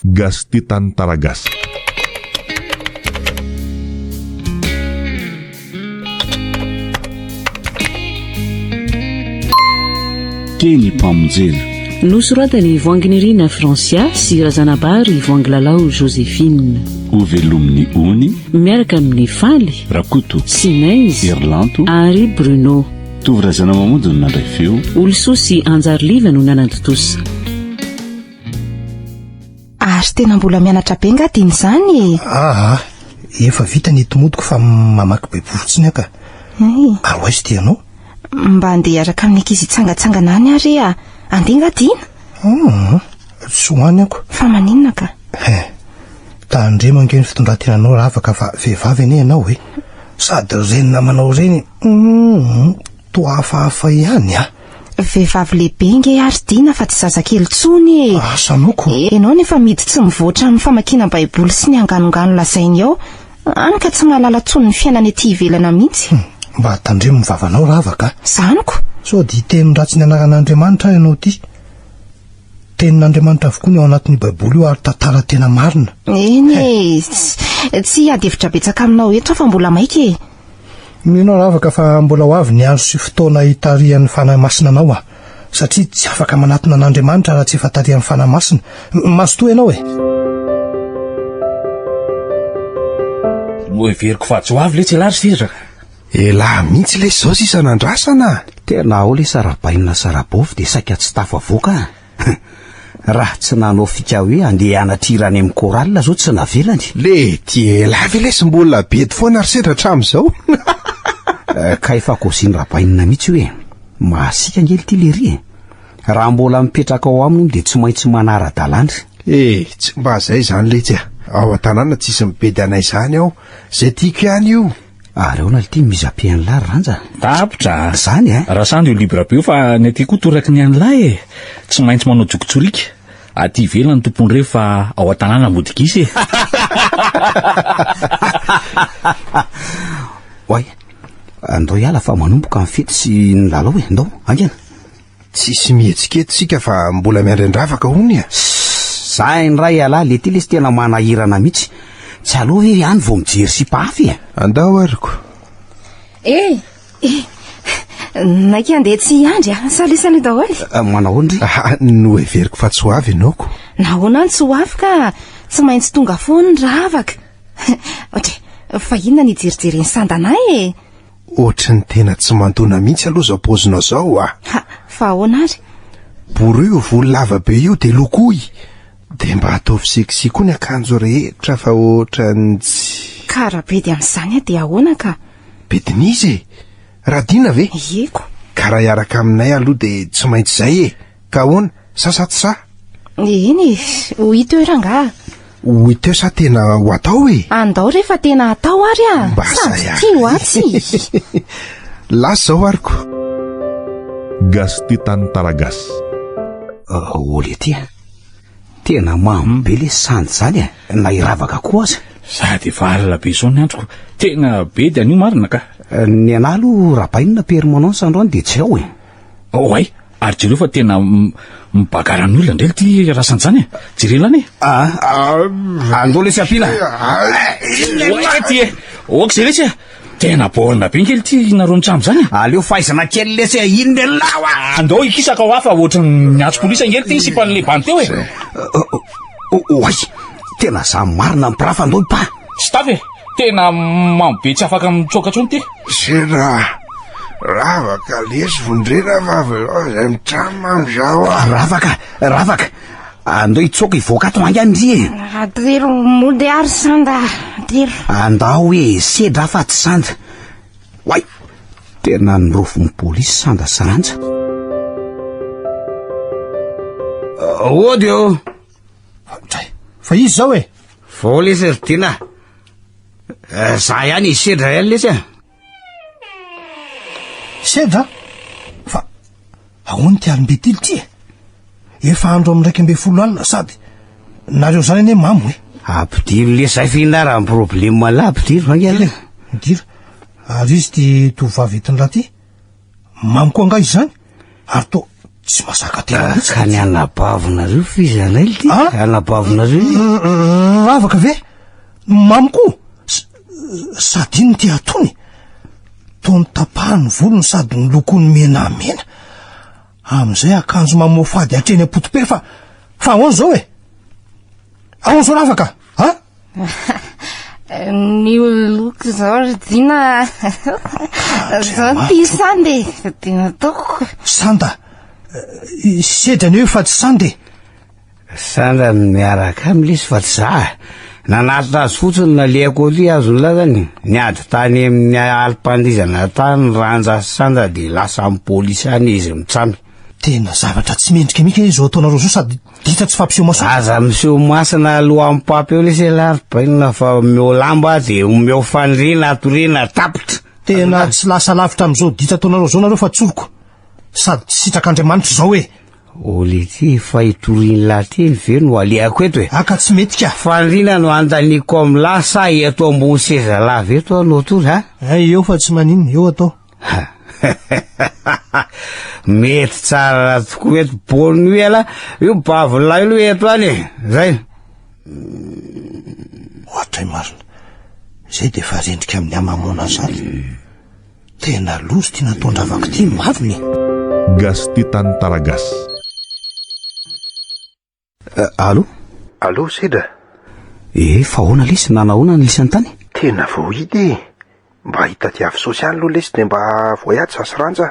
Gasy Tantara Gasy. Teny Mpamonjena. Nosoratan'i Voanginirina Francia sy Razanabary Voangilalao Joséphine. Hovelomin'i Ony. Miaraka amin'i Faly. Rakoto. Sy Neige. Herilanto. Ary Bruno. Tovo Razanamamonjy no nandray feo. Olosoa sy Anjariliva no nanantontosa. Ary tena mbola mianatra be nga dina izany e? Aa, efa vita ny etimodiko fa mamaky baiboly fotsiny aho ka. Hay. Ary ho aiza ity ianao? Mba handeha hiaraka amin'ny ankizy hitsangatsangana any aho re a. Andeha nga dina? Hum, tsy ho any ako. Fa maninona ka? He, tandremo ange ny fitondran-tenanao ravaka fa vehivavy anie ianao e. Sady ireny namanao ireny, hum, toa hafahafa ihany a. Vehivavy lehibe nge ary Dina fa tsy zazakely intsony e! Asa noko. Ianao nefa midy tsy mivoatra amin'ny famakiana baiboly sy ny anganongano lazainy ao, hany ka tsy mahalala intsony ny fiainana ety ivelana mihitsy. Hum, mba tandremo ny vavanao Ravaka a! Izany ko! Sao dia hiteny ratsy ny anaran'Andriamanitra ary ianao ity? Tenin'Andriamanitra avokoa ny ao anatin'io baiboly io ary tantara tena marina. Eny e! Tsy hiady hevitra betsaka aminao eto aho fa mbola maika e! Mino aho Ravaka fa mbola ho avy ny andro sy fotoana hitarihan'ny Fanahy Masina anao aho, satria tsy afaka manatona an'Andriamanitra raha tsy efa tarihan'ny Fanahy Masina. Mazotoa ianao e! Noheveriko fa tsy ho avy letsy elah ry seza. Elah mihitsy lesy zao sisa nandrasana a! Tena ao lesy Rabainina sy Rabofy dia saika tsy tafavoaka a! Raha tsy nanao fika hoe andeha hianatra hira any amin'ny chorale zao tsy navelany. Le ty elah ve lesy mbola bedy foana ry sedra hatramin'izao? Ka efa cosine Rabainina mihitsy io e! Masiaka ange lty lery e! Raha mbola mipetraka ao aminy hono dia tsy maintsy manara-dalàna. Eh, tsy mba zay izany letsy a! Ao an-tanàna tsisy mibedy anay izany ao, zay tiako ihany io. Ary aona lty mise à pied an'lah ry Ranja? Tapitra a! Zany eh? Raha sandry io libre be io fa ny aty koa toraky ny an'lah e! Tsy maintsy manao jokotsoriaka. Aty ivelany tompony revy fa ao an-tanàna mody gisa e! Oay, andao hiala fa manomboka ny fety sy ny lalao e, ndao, haingana. Tsisy mihetsika eto isika fa mbola miandry an-dravaka hono e! Za indray ialahy le ty lesy tena manahirana mihitsy. Tsy aleo ve any vao mijery sipa hafa e? Andao ary ko. Eh! Eh! Naika andeha tsy hiandry a! Salut salut daholo! Eh, manao ahoana ry? Ah, noheveriko fa tsy ho avy ianao ko. Nahoana no tsy ho avy ka? Tsy maintsy tonga foana ny ravaka. Ohatry, fa inona ny hijerijeren'i Sandana e? Ohatry ny tena tsy mandona mihitsy aloha zao paozinao zao a! Ha, fa ahoana ary? Borio io volo lava be io dia lokoy! Dia mba ataovy sexy koa ny akanjo rehetra fa ohatran'ny tsy. Ka raha bedy amin'izany aho dia ahoana ka? Bedin'iza e? Radina ve? Ieko. Ka raha hiaraka aminay aloha dia tsy maintsy izay e! Ka ahoana? Sa sa tsy sa? Eny e, ho hita eo rangaha. Ho hita eo sa tena ho atao e? Andao re fa tena atao ary a! Mba Sady zay ary. tia ho atsy. Lasa izao ary ko. Gasy Tantara Gasy. Oly aty a! Tena mamo be lesy sandy zany e! Na hiravaka koa aza. Sady efa alina be izao ny androko. Tena bedy an'io marina ka. Ny anah aloha Rabainina permanence androany dia tsy ao e! Oay! Ary jereo fa tena mibagara ny olona indray ity rasanjany e! Jereo lany e! Ah, andao lesy ampiana! Oay ty e! Ok zay lesy e! Tena baolina be kely ity nareo mitsam zany e! Aleo fahaizana kely lesy e! Iny le lawa! Andao hikisaka ho afa ohatran'ny niantso polisy ange ity sipan'le bandy teo e! Oay! Tena za marina ny mpirafa andao hipaha! Tsy tafy e! Tena mamo be tsy afaka mitsoaka intsony ity. Sendra ravaka lesy vondrena fa avelao izay mitrama amizao ah. Ravaka, ravaka. Andao hitsoaka hivoaka ato haingana ndry e. Atero mody ary sanda, atero. Andao e, sedra fa tsy sanda. Oay, tena nirofon'ny polisy sanda sy ranja. Ody ô. Fa izy zao e! Vao lesy ry Dina. Eh, za ihany i Sedra ihany lesy a. Sedra? Fa ahoana ity alim-betily ity e? Efa andro amin'ny 11 alina sady nareo zany anie mamo e. Ampidiro lesy zay f'inona raha ny problème lah ampidiro va nge aloha. Midira. Ary izy ity tovovavy entin'ny lahy ity? Mamo koa angaha izy izany? Ary toa. Tsy mazaka tena mihitsy. Ka ny anabavinareo fizanay ity? Anabavinareo io? Ravaka ve? Mamy koa? Sady inona ity ataony? Toa notapahany ny volony sady nolokoiny menamena. Amin'izay akanjo mamoafady hatreny am-poto-pe fa fa ahoana izao e? Ahoana izao Ravaka? A? Ny loko izao ry Dina Zao ty sanda e Dina ataoko Sanda Sedra anie io fa tsy sanda e Sanda no miaraka aminy izy fa tsy za Nanatona azy fotsiny nalehako aty azony lazany Niady tany amin'ny alim-pandihizana tany Ranja sy Sanda dia lasa amin'ny polisy any izy mitsamy Tena zavatra tsy mendrika mihitsy anie izao ataonareo izao sady ditra tsy fampiseho maso. Aza miseho masina alohan'ny pape eo lesy elah ry bainina fa omeo lamba dia omeo fandriana hatoriana tapitra. Tena tsy lasa lavitra amin'izao ditra ataonareo izao nareo fa tsoriko sady tsy sitrak'Andriamanitra izao e. O leity efa hitorian'lah teny ve no alehako eto e? Aka tsy mety ka. Fandriana no andaniako amin'lah sa eto ambony seza lava eto aho no hatory ha? Hay eo fa tsy maninona, eo atao. Mety tsara tokoa eto bonne nuit ala io bavolay aloha eto any e zay Ohatray marina zay de efa rendrika amin'ny hamamoana zany tena loza ty nataon-dravako ty marina e Gasy Tantara Gasy. Eh, allo? Allo, Sedra? Eh, fa ahoana lesy, nanahoana ny lisany tany? Tena vao hita e! Mba hitadiavo sosialy aloha lesy dia mba voyage za sy Ranja.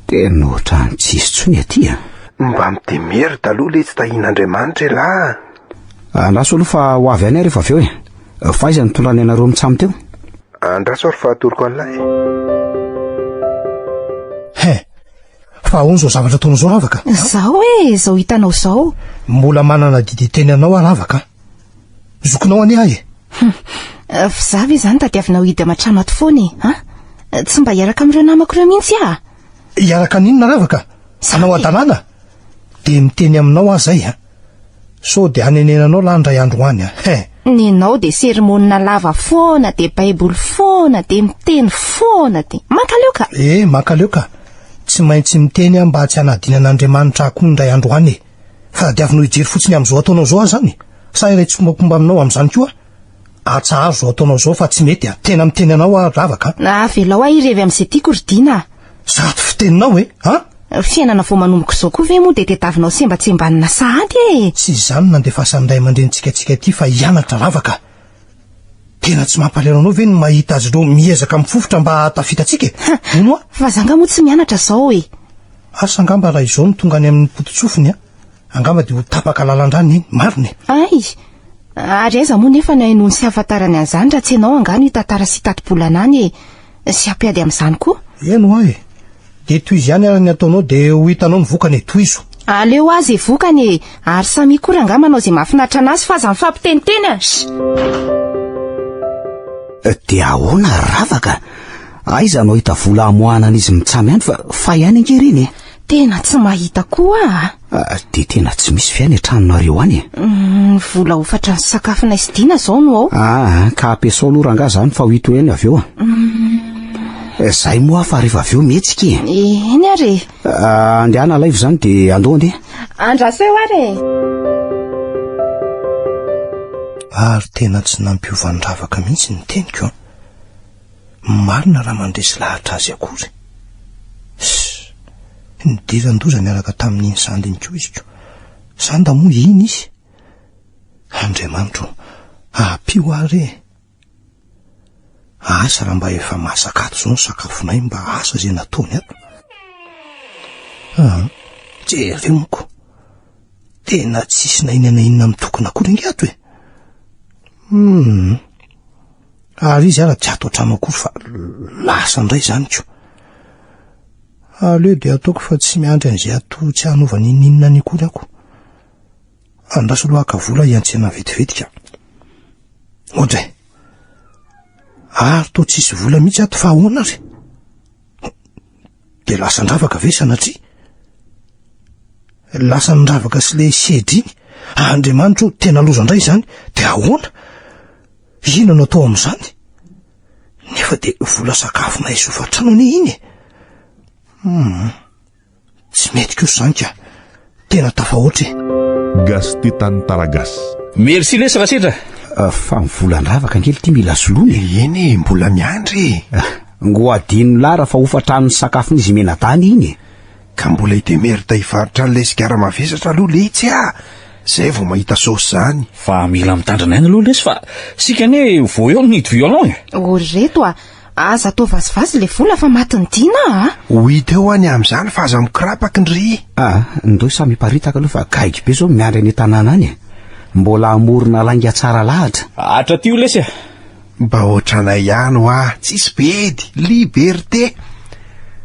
Tena ohatran'ny tsisy tsony aty a! Mba mi-demerde aloha lesy tahian'Andriamanitra elah a! Andraso aloha fa ho avy any aho rehefa avy eo e! Fa aiza no nitondrany anareo mitsam teo? Andraso ary fa atoroko an'lah e! He! Fa ahoana izao zavatra ataonao izao Ravaka? Izao e, izao hitanao izao. Mbola manana adidy hiteny anao aho Ravaka a. Zokinao anie aho e. Hum, f'izaho ve izany tadiavinao hidy aman-trano ato foana e, an? Tsy mba hiaraka amin'ireo namako ireo mihitsy aho. Hiaraka an'inona Ravaka? Hanao hadalana? Dia miteny aminao aho izay a. Sao dia hanenenanao lahy indray andro any a. He! Nenao dia sermonina lava foana, dia baiboly foana, dia miteny foana, dia. Mankaleo ka! Eh, mankaleo ka! Tsy maintsy miteny aho mba tsy hanadino an'Andriamanitra ahy koa indray andro any e! Fa tadiavinao hijery fotsiny amin'izao ataonao izao aho izany? Sa iray tsikombakomba aminao amin'izany koa aho? Atsaharo izao ataonao izao fa tsy mety a! Tena miteny anao aho Ravaka a! Avelao aho hirevy amin'izay tiako ry Dina a! Zato fiteninao e! A! Fiainana vao manomboka izao koa ve moa dia tediavinao sembatsembanina sahady e! Tsy izany no nandefasan'ny ray aman-drenintsika antsika aty fa hianatra Ravaka a! Tena tsy mampalahelo anao ve ny mahita azy ireo miezaka mifofotra mba hahatafita antsika e? Hono hoa? Fa za nga moa tsy mianatra izao e! Asa angamba raha izao no tonga any amin'ny poto-tsofiny a! Angamba dia ho tapaka lalan-drà neny, marina e! Hay! Ary aiza moa nefa no hainoany sy hahafantarany an'izany raha tsy ianao angaha no hitantara sy hitati-bolana any e! Sy hampiady amin'izany koa? Eny hoa e! Dia tohizo ihany ary ny ataonao dia ho hitanao ny vokany e! Tohizo! Aleo azy e vokany e! Ary samia koa rangahy manao izay mahafinaritra anazy fa aza mifampiteniteny a! Sh! Dia ahoana ry Ravaka? Aiza no hahita vola hamoahana an'izy mitsamy any fa fa ihany ange ireny e! Tena tsy mahita koa aho a! Dia tena tsy misy ve any an-tranonareo any e? Ny vola hofatra ny sakafonay sy Dina izao no ao. Aa, ka ampiasao aloha rangahy izany fa ho hita eo ihany avy eo a! Zay moa fa rehefa avy eo mihetsika e! Eny ary e! Andehana alaivo izany dia andao andeha. Andraso eo ary e! Ary tena tsy nampiova an'i Ravaka mihitsy ny teniko an! Marina raha mandresy lahatra azy akory. Ssss. Nidiran-doza niaraka tamin'iny Sanda iny koa izy ko. Sanda moa iny izy? Andriamanitra o, ampio ahy re e! Asa raha mba efa masaka ato izao ny sakafonay mba asa izay nataony ato. Ah, jereo manko. Tena tsisy na inona na inona mitokona akory ange ato e. Hum. Ary izy ara tsy ato an-trano akory fa lasa indray izany ko. Aleo dia ataoko fa tsy miandry an'izay ato tsy hanaovany ininona any akory ako. Andraso aloha haka vola hiantsena vetivety ka. Oadray. Ary toa tsisy vola mihitsy ato fa ahoana ary? Dia lasa andravaka ve sanatria? Lasa andravaka sy le sedra iny. Andriamanitra o, tena loza indray izany. Dia ahoana? Inona no atao amin'izany? Nefa dia vola sakafonay sy hofantrano anie iny e. Hmm. Tsy mety kosa izany ka. Tena tafahoatra e. Gasy Tantara Gasy. Merci lesy Rasedra. Fa ny volan-dravaka ange ity mila soloina e. Eny e, mbola miandry e. Ngo adino lara fa hofan-tranon'ny sakafon'izy mianadahy iny e. Ka mbola hi-demerda hivarotra an'ilay sigara mavesatra aloha leitsy ah! Zay vao mahita saosy zany. Fa mila mitandrina ihany aloha lesy fa sika anie vao eo ny violon e. O ry reto a! Aza atao vazivazy le vola fa matin'ny dina a! Ho hita eo any amin'izany fa aza mikirapaky ndry. Ah, ndao samy hiparitaka aloha fa gaigy be zao miandry any an-tanàna any e. Mbola hamorona lainga tsara lahatra. Hatraty io lesy a! Mba ohatranay ihany hoa, tsisy bedy, liberté!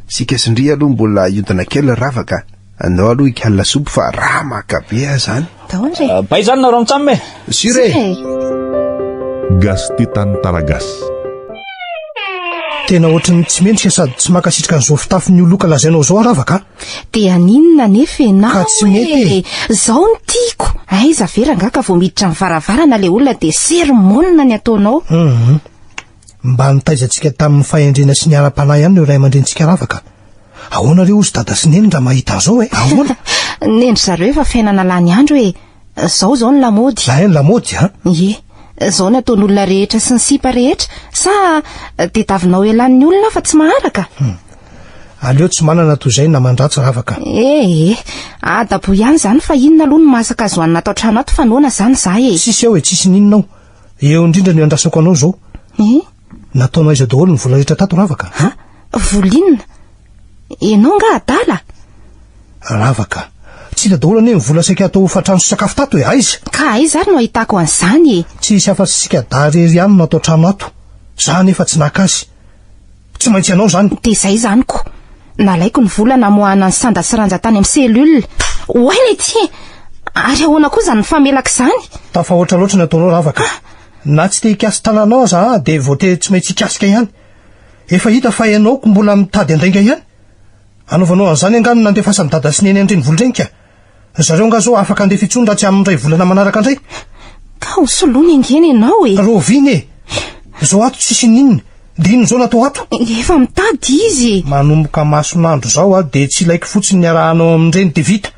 Sika sy ndry aloha mbola hiodina kely ravaka, andao aloha hikala lasopy fa ramaka be aho zany. Daoly e! Bay zany nareo mitsam e! Sur e! Gasy tia tantara gasy. Tena ohatran'ny tsy mendrika sady tsy mankasitraka an'izao fitafin'ny oloka lazainao izao aho ravaka a! Dia haninona anefa ianao Ka tsy mety e! e! Zao no tiako! Aiza ve rangaha ka vao miditra ny varavarana ilay olona dia sermona ny ataonao? Hum. Mba nitaiza antsika tamin'ny fahendrena sy ny ara-panahy ihany ireo ray aman-drenintsika ravaka. Ahoana re hozy dada sy neny raha mahita an'izao e? Ahoana? Nendry zareo efa fiainana lany andro e! Zao izao ny lamaody. Zay ny lamaody an! Ie. Zao ny ataon'olona rehetra sy ny sipa rehetra. Sa tediavinao elan'ny olona aho fa tsy maharaka? Hum. Aleo tsy manana toy izay naman-dratsy ravaka. Eh eh. Adabo ihany izany fa inona aloha no masaka azo hanina ato an-trano ato fa noana izany za e. Tsisy ao e, tsisy n'inona ao. Eo indrindra no iandrasako anao izao. Eh? Nataonao aiza daholo ny vola rehetra tato ravaka? Ha? Vola inona? Ianao nga adala? Ravaka. Tsy hita daholo anie ny vola saika atao hofantrano sy sakafo tato e, aiza? Ka aiza ary no ahitako an'izany e? Tsy hisy afa-tsy isika dahy irery ihany no ato an-trano ato. Za anefa tsy naka azy. Tsy maintsy ianao izany. Dia izay izany ko. Nalaiko ny vola namoahana an'i Sanda sy Ranja tany amin'ny cellule. Oay letia! Ary ahoana koa izany mifamelaka izany? Tafahoatra loatra ny ataonao Ravaka. Na tsy te hikasi-tananao aza aho dia voatery tsy maintsy hikasika ihany. Efa hita fa ianao ko mbola mitady andrainga ihany. Anaovanao an'izany angaha no nandefasan'i Dada sy Neny an'ireny vola ireny ka? Ry zareo angaha izao afaka handefa intsony raha tsy amin'ny iray volana manaraka indray? Ka ho soloiny ange ny anao e! Rahoviana e! Izao ato tsisy n'inona, dia inona izao natao ato? Efa mitady izy e! Manomboka mason'andro izao aho dia tsy ilaiko fotsiny ny arahanao amin'ireny dia vita.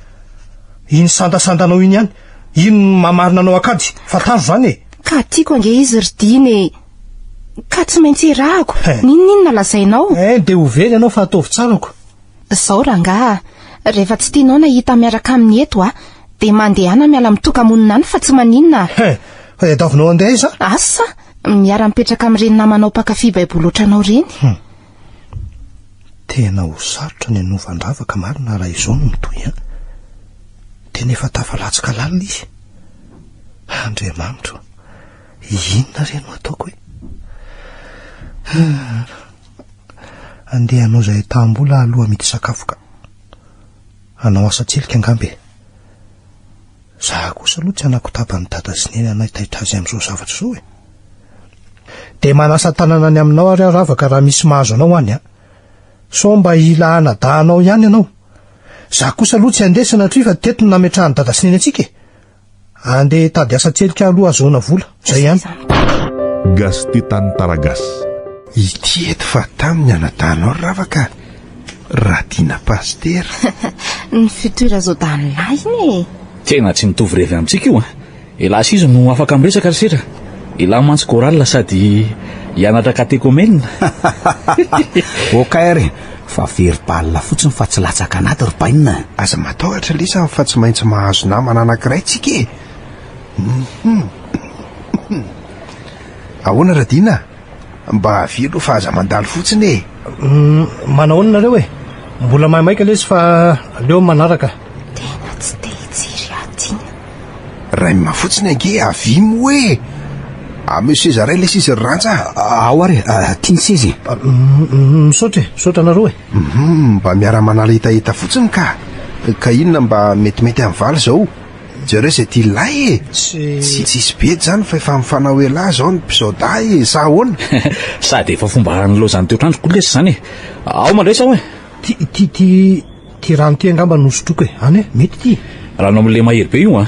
Iny sandasandanao iny ihany, iny no mamarina anao an-kady, fantaro izany e! Ka tiako ange izy ry Dina e! Ka tsy maintsy irahako, n'inon'inona lazainao. Eh, dia ho very ianao fa ataovy tsarako. Zao rangaha, rehefa tsy tianao na hita miaraka aminy eto a, dia mandehana miala mitoka-monina any fa tsy maninona a. He, fa iadavinao handeha aiza? Asa, miara-mipetraka amin'ireny namanao mpankafy baiboly ohatranao ireny. Hum. Tena ho sarotra ny hanova an-dravaka marina raha izao no mitohy an. Tena efa tafalatsaka lalina izy. Andriamanitro, inona re no ataoko e? Andeha hanao izay ahitam-bola aloha amidy sakafo ka. Hanao asa tselika angamba e. Za kosa aloha tsy hanakotaba an'i dada sy neny hanaitaitra azy amin'izao zavatra izao e. Dia manasa tanana ny aminao ary aho ravaka raha misy mahazo anao any a. Sao mba hila anadahanao ihany ianao. Za kosa aloha tsy handeha sanatria fa teto no nametrahan'i dada sy neny antsika e. Andeha hitady asa tselika aloha azahoana vola. Zay ihany. Gasy tia tantara gasy. Ity eto fa taminy anadahinao ry ravaka Radina Pasitera. Ny futur zaodahin'ny lahy iny e. Tena tsy mitovy revy amintsika io an! Elah sy izy no afaka miresaka ry setra. Elah mantsy chorale sady hianatra catéchomène. Ok ary fa very balle fotsiny fa tsy latsaka anaty ry bainina a. Aza matahotra lesy fa tsy maintsy mahazo namana anankiray tsika e! Hum. Ahoana Radina? Mba avia aloha fa aza mandalo fotsiny e! Manahoana nareo e? Mbola maimaika lesy fa aleo manaraka. Tena tsy te hijery ahy Dina. Raim fotsiny ange avia moa e! Ameo seza ray lesy izy ry Ranja a! Ao ary e, ty ny seza e! Misaotra e, misaotra anareo e! Hum, mba miara-manala hetaheta fotsiny ka! Ka inona mba metimety amin'ny valy izao? Jereo izay tia lahy e! Tsy tsisy bedy izany fa efa mifanao elah izao ny mpizaodahy e! Sa ahoana? Sady efa fomba nilaozan'ny toetr'andro koa lesy izany e! Ao mandraisa ao e! Ty, ty, ty, ty rano ty angamba no sotroiko e. Any e, mety ty. Rano amin'ilay mahery be io an.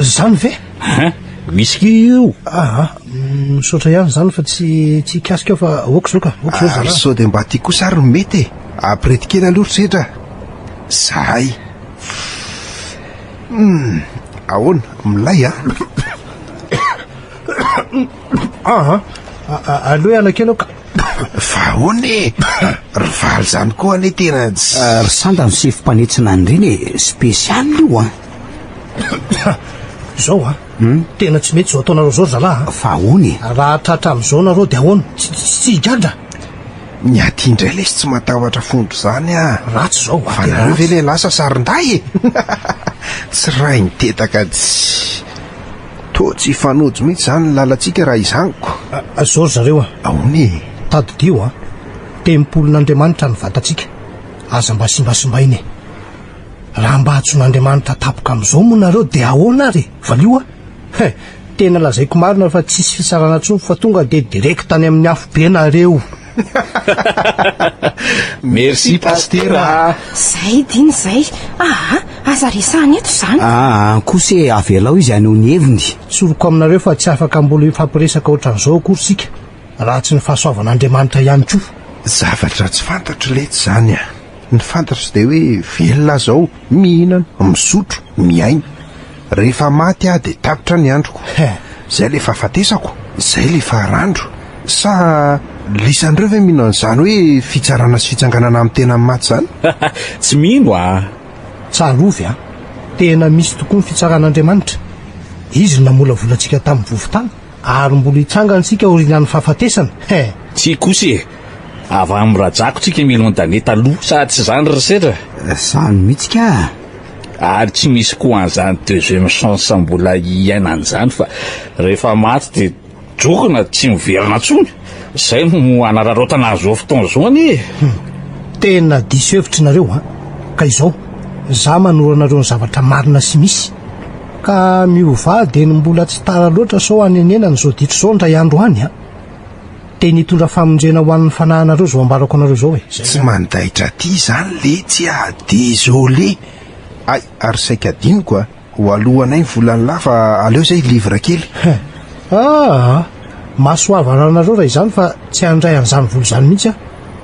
Zany ve? Hein, whisky io. Ah, misaotra ihany zany fa tsy tsy hikasika aho fa ok zao ka, ok zao zalahy. Sao dia mba ty kosa ary no mety e. Ampireto kely aloha ry Sedra. Zahay. Hum, ahoana, milay a? Aha, aleo hiala kely aho ka. Fa ahoana e? Ry valy zany koa anie tena tsy... Ah, ry Sanda ny sefo mpanetsina an'ireny e, spécial io an. Zao an, hmm? tena tsy mety zao ataonareo zao ry zalahy a. Fa ahoana e? Raha tratra amin'izao nareo dia ahoana? Tsy tsy higadra? Ny aty indray lesy tsy matahotra fondro zany ah. Ratsy zao Fa nareo ve le lasa sarindahy e? Tsy ray mitetaka tsy. Toa tsy hifanojo mihitsy zany ny lalantsika raha izany ko. Zao ry zareo a. Ahoana e? Tadidio a, tempolin'Andriamanitra ny vatantsika, aza mba simbasimbaina e. Raha mba antsoin'Andriamanitra tampoka amin'izao moa nareo dia ahoana ary e? Valio a. He, tena lazaiko marina fa tsisy fitsarana tsony fa tonga de direct any amin'ny afo be nareo. Merci Pasitera a! Zay dina zay. Aa, aza resahana eto izany. Aa, kosa e, avelao izy haneho ny heviny. Tsoriko aminareo fa tsy afaka mbola hifampiresaka ohatran'izao akory isika raha tsy ny fahasoavan'Andriamanitra ihany koa. Zavatra tsy fantatro letsy izany a! Ny fantatro dia hoe velona aho izao, mihinana, misotro, miaina. Rehefa maty aho dia tapitra ny androko. Izay ilay fahafatesako, izay ilay faharandro. Sa lisan'ireo ve mino an'izany hoe fitsarana sy fitsanganana amin'ny tena amin'ny maty izany? Tsy mino ah! Tsarovy an! Tena misy tokoa ny fitsaran'Andriamanitra. Izy no namolavola antsika tamin'ny vovo-tany, ary mbola hitsangana isika aorianan'ny fahafatesana. He! Tsia kosa e! Avy amin'ny rajako tsika million d'années taloha sa tsy izany ry Sedra? Zany mihitsy ka! Ary tsy misy koa an'izany deuxième chance mbola hiainana izany fa rehefa maty dia jokona tsy miverina intsony. Izay no hanararaotana an'izao fotoana izao anie e! Hum! Tena diso hevitra nareo an! Ka izao, za manoro anareo ny zavatra marina sy misy. Ka miovà dieny mbola tsy tara loatra sao hanenenana izao ditra izao indray andro any an! Teny hitondra famonjena ho an'ny fanahinareo izao ambarako anareo izao e! Zay Tsy mandaitra aty izany letsy ah! Désolé! Hay, ary saika adinoko ah! Ho alohanay ny volan'lah fa aleo izay livre kely. Hein! Aa! Mahasoava anareo raha izany fa tsy handray an'izany vola izany mihitsy aho.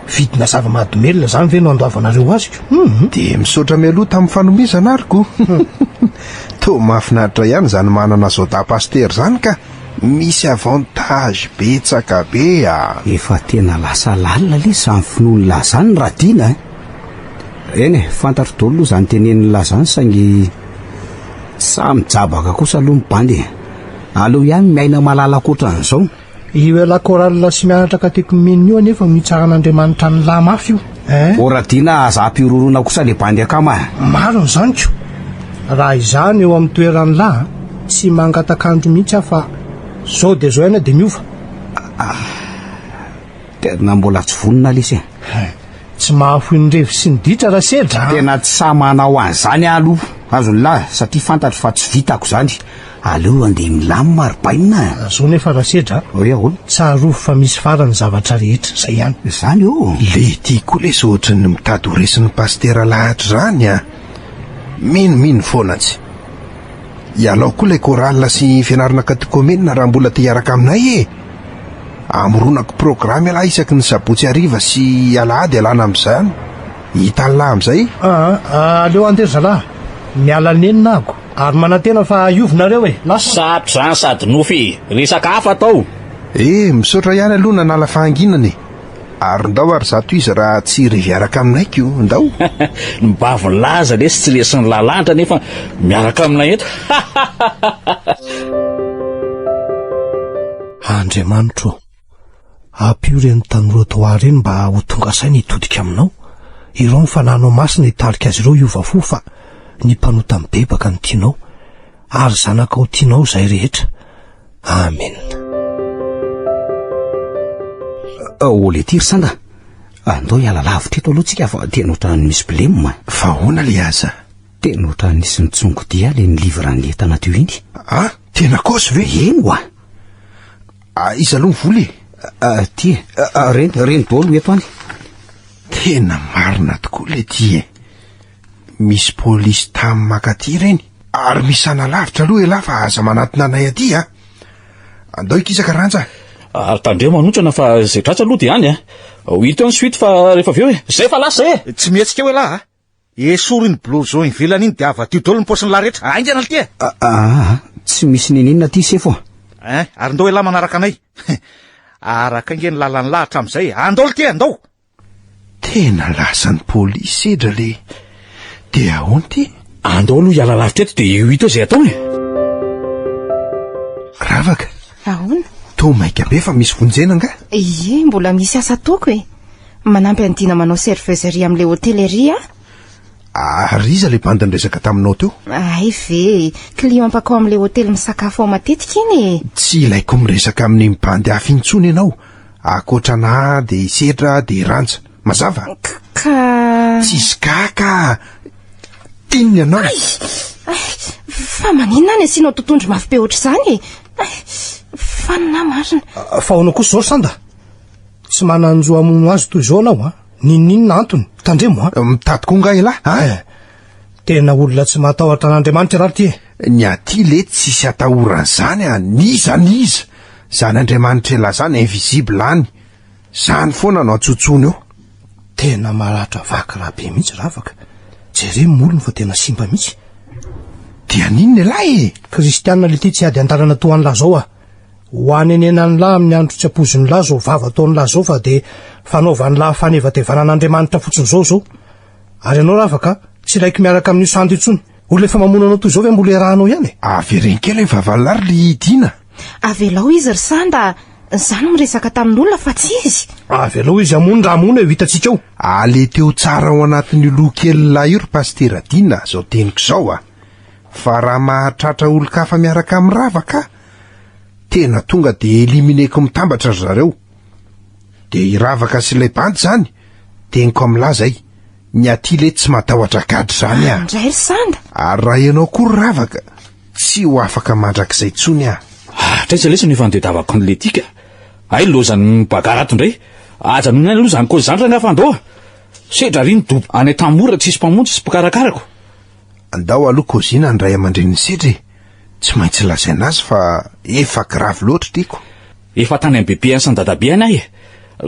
Vidina zava-mahadomelina izany ve no andoavanareo azy ko? Hum! Dia misaotra mialoha tamin'ny fanomezana ary ko! Toa mahafinaritra ihany izany manana zaodahy pasitera izany ka! Misy avantage betsaka be a! Efa tena lasa lalina lesy zany finoan'lah zany Radina a! Eny e, fantatro daholo aloha zany tenenin'lah zany saingy sa mijabaka kosa aloha ny bandy e! Aleo ihany miaina malalaka ohatran'izao. Io elah chorale sy mianatra katekomena io anefa no hitsaran'Andriamanitra an'lah mafy io eh! Ô Radina aza ampihorohoroana kosa le bandy akama a! Marina izany ko! Raha izaho no eo amin'ny toeran'lah a, tsy mangatak'andro mihitsy aho fa zao dia zao ihany aho dia miova. Ah! Tena mbola tsy vonona lesy e! Tsy mahafoy ny revy sy ny ditra Rasedra a! Tena tsy sahy manao an'izany aho aloha, azon'lah, satria fantatro fa tsy vitako izany. Aleo andeha milamina ry bainina a! Zao nefa Rasedra a! Hoe ahoana? Tsarovy fa misy farany ny zavatra rehetra, zay ihany. Izany ô! Leity koa lesy ohatran'ny mitady ho resin'ny pasitera lahatra izany a! Minomino foana tsy. Ialao koa ilay chorale sy fianarana katekomenina raha mbola te hiaraka aminay e! Amoronako programme ialahy isaky ny sabotsy hariva sy alahady ialana amin'izany. Hitan'lah amin'izay. Aa, aleo andeha ry zalahy. Miala nenina aho ko. Ary manantena fa hiova nareo e! Lasa. Sarotra izany sady nofy e! Resaka hafa atao. Eh, misaotra ihany aloha nanala fahanginana e! Ary ndao ary zato izy raha tsy hirevy hiaraka aminay ko, ndao! Ny bavy laza lesy tsy resin'ny lalanitra nefa miaraka aminay eto. Andriamanitro ô, ampio ireny tanora toa ahy ireny mba ho tonga saina hitodika aminao. Irao ny Fanahinao Masina hitarika azy ireo hiova fo fa ny mpanota mibebaka no tianao, ary zanakao tianao izahay rehetra. Amen. Oh letia ry Sanda, andao hiala lavitra eto aloha tsika fa tena ohatran'ny misy blem. Fa ahoana le aza? Tena ohatran'ny nisy nitsongodia le nilivre ny entana teo iny. Ah, tena kôsy ve? Eny oa. Ah, iza aloha ny vola e? Ah, ty e. Ah, reny, reny daholo eto any. Tena marina tokoa le ty e. Misy polisy tamy makaty ireny. Ary misy analavitra aloha elah fa aza manantona anay aty a. Andao hikisaka Ranja. Ary tandremo hanontsana fa izay tratra aloha dia any a. Ho hita eo ny suite fa rehefa avy eo e. Zay fa lasa e. Tsy mihetsika eo elah a. Esory iny blouson ivelany iny dia avadio daholo ny paosin'lah rehetra. Haingana lty e! Aa, tsy misy niniana aty sefo a! Ein, ary ndao elah manaraka anay. Araka ange ny lalan'lah hatramin'izay e! Andao lty e, andao! Tena lasan'ny polisy sedra le! Dia ahoana ity? Andao aloha hiala lavitra eto dia eo hita eo izay atao e! Ravaka! Ahoana? Toa maika be fa misy vonjena angaha? Ie, mbola misy asa ataoko e! Manampy an'i Dina manao serveuse ery amin'ilay hotely ery aho. Ary iza ilay bandy niresaka taminao teo? Hay ve e! Client mpankao amin'ilay hotely misakafo ao matetika iny e! Tsy ilaiko miresaka amin'iny bandy hafa intsony ianao, ankoatra anà dia i Sedra dia i Ranja. Mazava? Ka. Tsisy ka ka! Inona ianao? Ay! Ay! Fa maninona any asianao totohondry mafy be ohatr'izany e? Ay! Fanina marina. Fa ahoana kosa izao ry Sanda? Tsy manan-jo hamono azy toy izao ianao an! N'inon'inona antony, tandremo an! Mitady koa angaha ialahy an? Eh! Tena olona tsy matahotra an'Andriamanitra ialahy ity e! Ny aty letsy tsisy atahorana izany an! N'iza n'iza! Izany Andriamanitra ialahy izany invisible any! Izany foana no antsontsony eo! Tena maratra vaky ra be mihitsy Ravaka! Jereo ny molony fa tena simba mihitsy! Dia n'inona ialahy e? Kristiana lty tsy hiady an-dalana toa an'lah zao ah! Ho hanenenan'lah amin'ny andro tsy ampoizin'lah zao vava ataon'lah zao fa dia fanaovan'lah fanevatevana an'Andriamanitra fotsiny zao zao. Ary ianao Ravaka, tsy ilaiko miaraka amin'io sandy intsony. Olona efa mamono anao toy izao ve mbola iarahanao ihany e? Avereno kely ny vavan'lah ry Dina. Avelao izy ry Sanda a! Za no miresaka tamin'olona fa tsy izy. Avelao izy hamono raha hamono e, ho hitantsika eo. Aleteo tsara ao anatin'io loha kelin'lah io ry Pasitera Dina zao teniko zao a! Fa raha mahatratra olon-kafa miaraka amin'i Ravaka aho, tena tonga de elimineko mitambatra ry zareo. De i Ravaka sy ilay bandy zany, teniko amin'lah zay, ny aty letsy tsy matahotra gadra zany ah. Indray ry Sanda. Ary raha ianao koa ry Ravaka, tsy ho afaka mandrakizay tsony ah. Hatraiza lesy no efa nitadiavako an'i Letika? Hay lozan'ny mibagara ato indray. Ajanony any aloha izany kozy izany rangahy fa andao a! Sedra ary ny dobo any Antanimora tsisy mpamonjy sy mpikarakarako. Andao aloha kozina ny ray aman-drenin'i Sedra e! Tsy maintsy lazaina azy fa efa grave loatra ity ko. Efa tany amin'ny bebeany sy ny dadabeany aho e!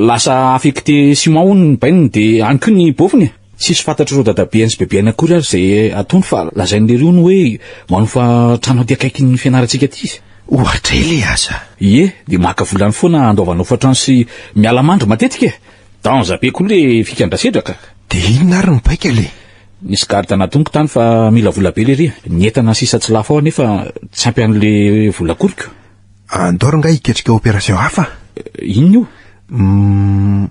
Lasa affecté ciment hono ny baininy dia any koa ny bofiny e! Tsisy fantatr'ireo dadabeany sy bebeany akory ary izay ataony fa lazain'ilery hono hoe manofa trano aty akaikin'ny fianarantsika aty izy. Ohatray le aza! Ie, dia maka vola any foana handoavana hofan-trano sy miala mandry matetika e! Danza be koa le fikan-dRasedra ka! Dia inona ary ny paika le? Nisy garde natomboka tany fa mila vola be lery. Ny entana sisa tsy lafo ao anefa tsy ampy an'le vola akoriko. Andao rangahy hiketrika opération hafa. Inona io? Uhm,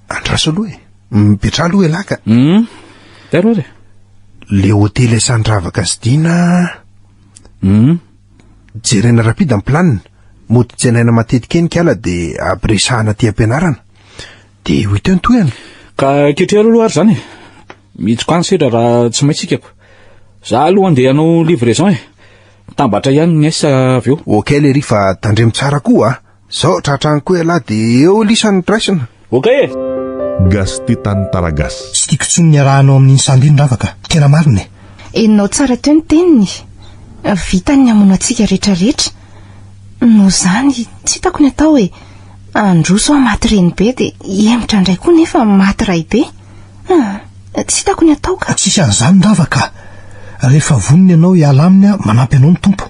andraso aloha e. Mipetraha aloha elah ka. Uhm, taiza aloha re? Le hotely asan-dRavaka sy Dina. Uhm. Jerena rapide ny planina. Mody tsenaina matetika eny kala de ampiresahana aty am-pianarana. Dia ho hita eo ny tohiny. Ka ketreho aloha ary zany e. Mihitsoka any sedra raha tsy may tsikako. Za aloha andeha hanao livraison e. Mitambatra ihany ny S avy eo. Ok lery fa tandremo tsara koa a. Zao tratra any koa ialahy dia eo lisany raisina. Ok e! Gasy Tantaragasy. Tsy tiako intsony ny iarahanao amin'iny Sandy iny Ravaka, tena marina e! Henonao tsara teo ny teniny. Vitany ny hamono antsika rehetrarehetra. Noho izany, tsy hitako ny atao e. Handroso aho maty renibe dia hihemotra indray koa nefa maty raibe. Hum, tsy hitako ny atao ka. Tsisy an'izany Rava ka. Rehefa vonona ianao hiala aminy manampy anao ny Tompo.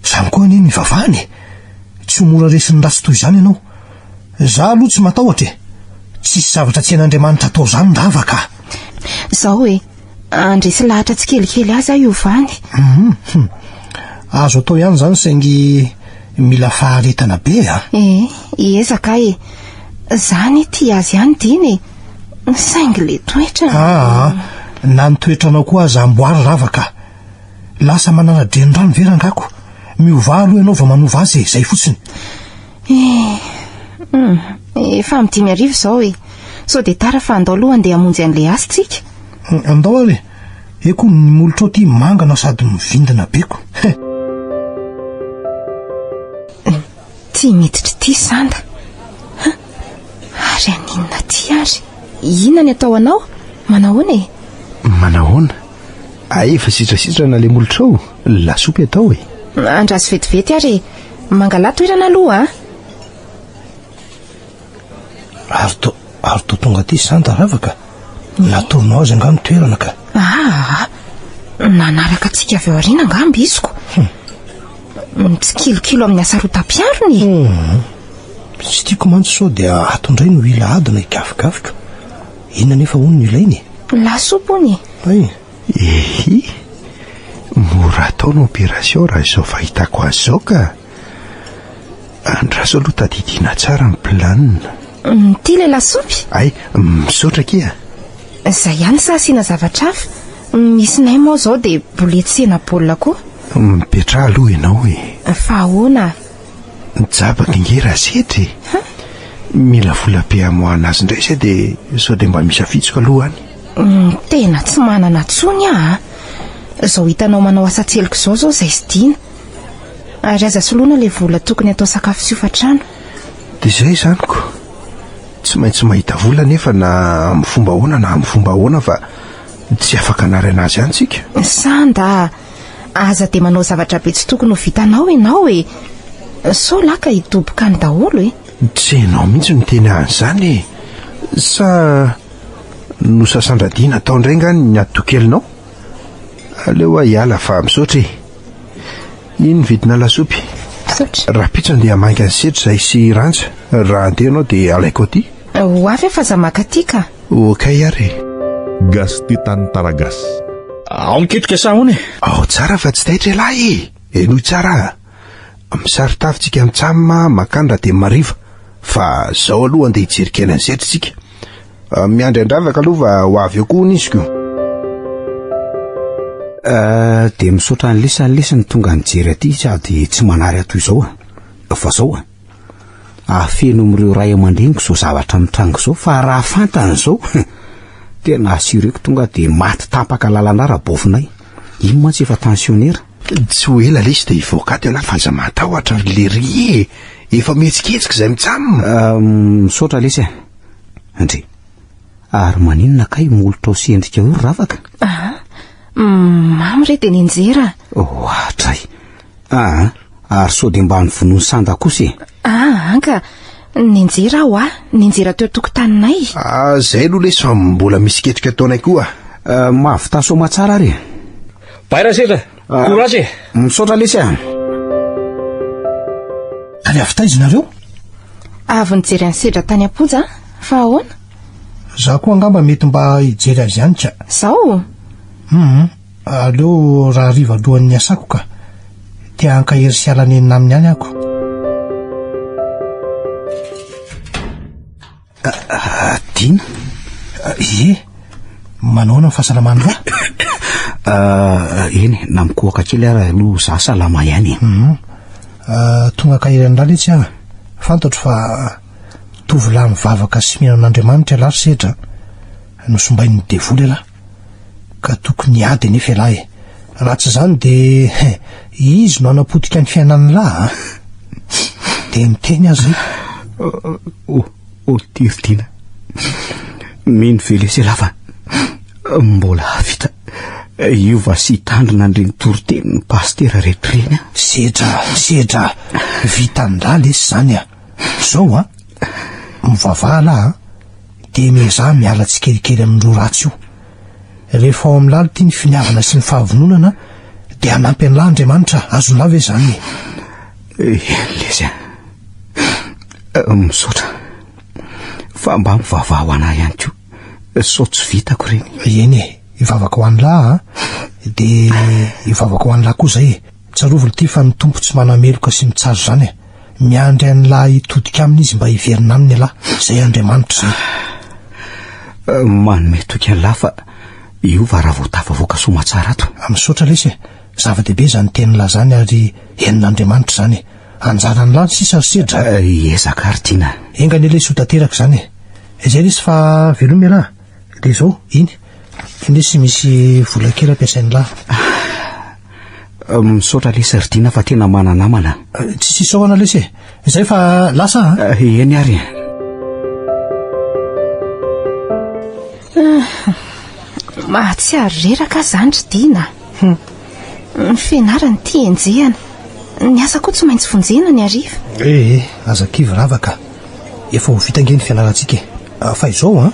Izany koa anie ny ivavahana e. Tsy ho mora resin'ny ratsy toy izany ianao. Za aloha tsy matahotra e. Tsisy zavatra tsy hain'Andriamanitra atao izany Rava ka. Izao e, handresy lahatra tsikelikely azy aho hiovany. Hum, hum. Azo atao ihany izany saingy mila faharetana be a. Eh, hiezaka aho e. Za anie tia azy ihany Dina e. Saingy le toetrany. Aa, na ny toetranao koa aza amboary Rava ka. Lasa manara-drenirano ve rangako? Miovà aloha ianao vao manova azy e, izay fotsiny. Eh, hum, efa amin'ny 5000 izao e. Sao dia tara fa andao aloha handeha hamonjy an'ilay asa tsika. Andao ary e. Eko ny molotrao ty mangana sady mivindina be ko. He. Ty miditra ity Sanda. Ha? Ary haninona aty ary? Inona ny atao anao? Manahoana e? Manahoana? Ay efa sitrasitrana le molotrao, lasopy atao e. Andraso vetivety ary e. Mangalà toerana aloha a. Ary to ary to tonga aty Sanda ravaka. Natoronao azy angaha ny toerana ka. Aa, nanaraka antsika avy ao aoriana angamba izy ko. Mitsikilokilo amin'ny hasarotam-piarony e. Hmm. Tsy tiako mantsy sao dia ato indray no hila adina hikafikafiko. Inona nefa hono no ilainy e? Lasopy hono e. Ay. Ehi! Mora atao ny opération raha izao fahitako azy izao ka. Andraso aloha tadidiana tsara ny planina. Ity ilay lasopy? Ay, misaotra akia. Izay ihany sa asiana zavatra hafa? Misy nay moa izao dia bolety sy hena baolina koa. Mipetraha aloha ianao e. Fa ahoana? Jabaka ange Rasetra e. Mila vola be hamoahana azy indray izay dia sao dia mba misy afitsoka aloha any. Mm, tena tsy manana tsony aho a. Izao hitanao manao asa tselika izao izao izay sy dina. Ary aza soloina ilay vola tokony atao sakafo sy hofantrano. Dia izay izany ko. Tsy maintsy mahita vola nefa na amin'ny fomba ahoana na amin'ny fomba ahoana fa tsy afaka hanary an'azy ihany tsika. Sanda a! Aza dia manao zavatra be tsy tokony ho vitanao ianao e! Sao lahy ka hidoboka any daholo e! Tsy ianao mihitsy no niteny an'izany e! Sa nosasan-dRadiana tao indray nga ny hadidokelinao? Aleo aho hiala fa misaotra e! Iny ny vidina lasopy. Misaotra. Rahampitso andeha hamangy an'i Setra izahay sy Ranja. Raha handeha ianao dia alaiko aty. Ho avy aho fa aza maka aty ka. Ok ary e. Gasy Tantaragasy. Ao miketrika sa ahoana e? Ao tsara fa tsy taitra ialahy e! Henoy tsara a! Misaron-tavy tsika mitsam makany raha dia mariva fa zao aloha andeha hijery kely an'i Setra tsika. Miandry an-dravaka aloha fa ho avy eo koa hono izy ko. Dia misaotra an'i Lisy ny tonga nijery aty sady tsy manary ahy toy izao a! Fa zao a! Afeno amin'ireo ray aman-dreniko izao zavatra mitranga izao fa raha fantany izao tena assureko tonga dia maty tapaka lalana rabofinay. Iny mantsy efa tensionnaire. Tsy ho ela lesy dia hivoaka ato ialahy fa aza matahotra ry lery e! Efa mihetsiketsika izay mitsam. Misaotra lesy a! Ndry. Ary maninona kay molotrao sy endrika io ry ravaka? Ah, mamy re dia nenjera. Ohatray. Aa, ary sao dia mba novonoin'i Sanda kosa e? Ah, anka, nenjera aho ah, nenjera teo an-tokotaninay. Ah, zay aloha lesy fa mbola misy ketrika ataonay koa. Uh, mahavità soamatsara ary e. Bay Rasetra, ah, courage e. Misaotra lesy a. Ary avy taiza nareo? Avy nijery an'i Sedra tany am-ponja, fa ahoana? Za koa angamba mety mba hijery azy ihany ka. Zao? Hum. Aleo rahariva alohan'ny hiasako ka. Te hankahery sy hiala nenina aminy ihany aho ko. Dina? Ie. Manahoana ny fahasalaman'i Ra? Eny, na mikohaka kely ara aloha za salama ihany e. Mhm. Tonga hankahery an'i Ra letsy aho. Fantatro fa tovolahy mivavaka sy mino an'Andriamanitra ialahy ry Sedra. Nosombain'ny devoly ialahy. Ka tokony hiady anefa ialahy e. Raha tsy izany dia izy no hanapotika ny fiainan'ilahy a. Dia miteny aho izay. Oh, oh, Tiridina. Mino ve lesy ialahy fa mbola hahavita hiova sy hitandrina an'ireny toritenin'ny pasitera rehetra ireny aho? Sedra, sedra, vitan'lah lesy izany a. Izao a, mivavaha lahy a. Dia miezaha miala tsikelikely amin'ireo ratsy io. Rehefa ao amin'ny lalo ity ny finiavana sy ny fahavononana dia hanampy an'lah Andriamanitra, azon'lah ve izany e? Eny lesy a. Misaotra. Fa mba mivavaha ho anah ihany koa. Sao tsy vitako ireny. Eny e, hivavaka ho an'lah a. Dia hivavaka ho an'lah koa izay e. Tsarovy lty fa ny Tompo tsy manameloka sy mitsara izany e. Miandry an'lah hitodika aminy izy mba hiverina aminy ialahy. Izay Andriamanitra izay. Manome toky an'lah fa hiova raha vao tafavoaka soamatsara ato. Misaotra lesy e. Zava-dehibe izany tenin'lah izany ary henon'Andriamanitra izany e. Anjaran'lah ny sisa ry sedra a. Hiezaka ary Tiana. Enga anie lesy ho tanteraka izany e. Izay lesy fa veloma ialahy. Dia izao, iny. Iny lesy misy vola kely ampiasain'lah. Misaotra lesy ry Dina fa tena mana-namana. Tsisy isaorana lesy e. Izay fa lasa a. Eny ary e. Mahatsiaro reraka aho izany ry Dina. Ny fianarana ity enjehina. Ny asa koa tsy maintsy vonjena ny hariva. Eh eh, aza kivy Rava ka. Efa ho vita ange ny fianarantsika e. Fa izao an.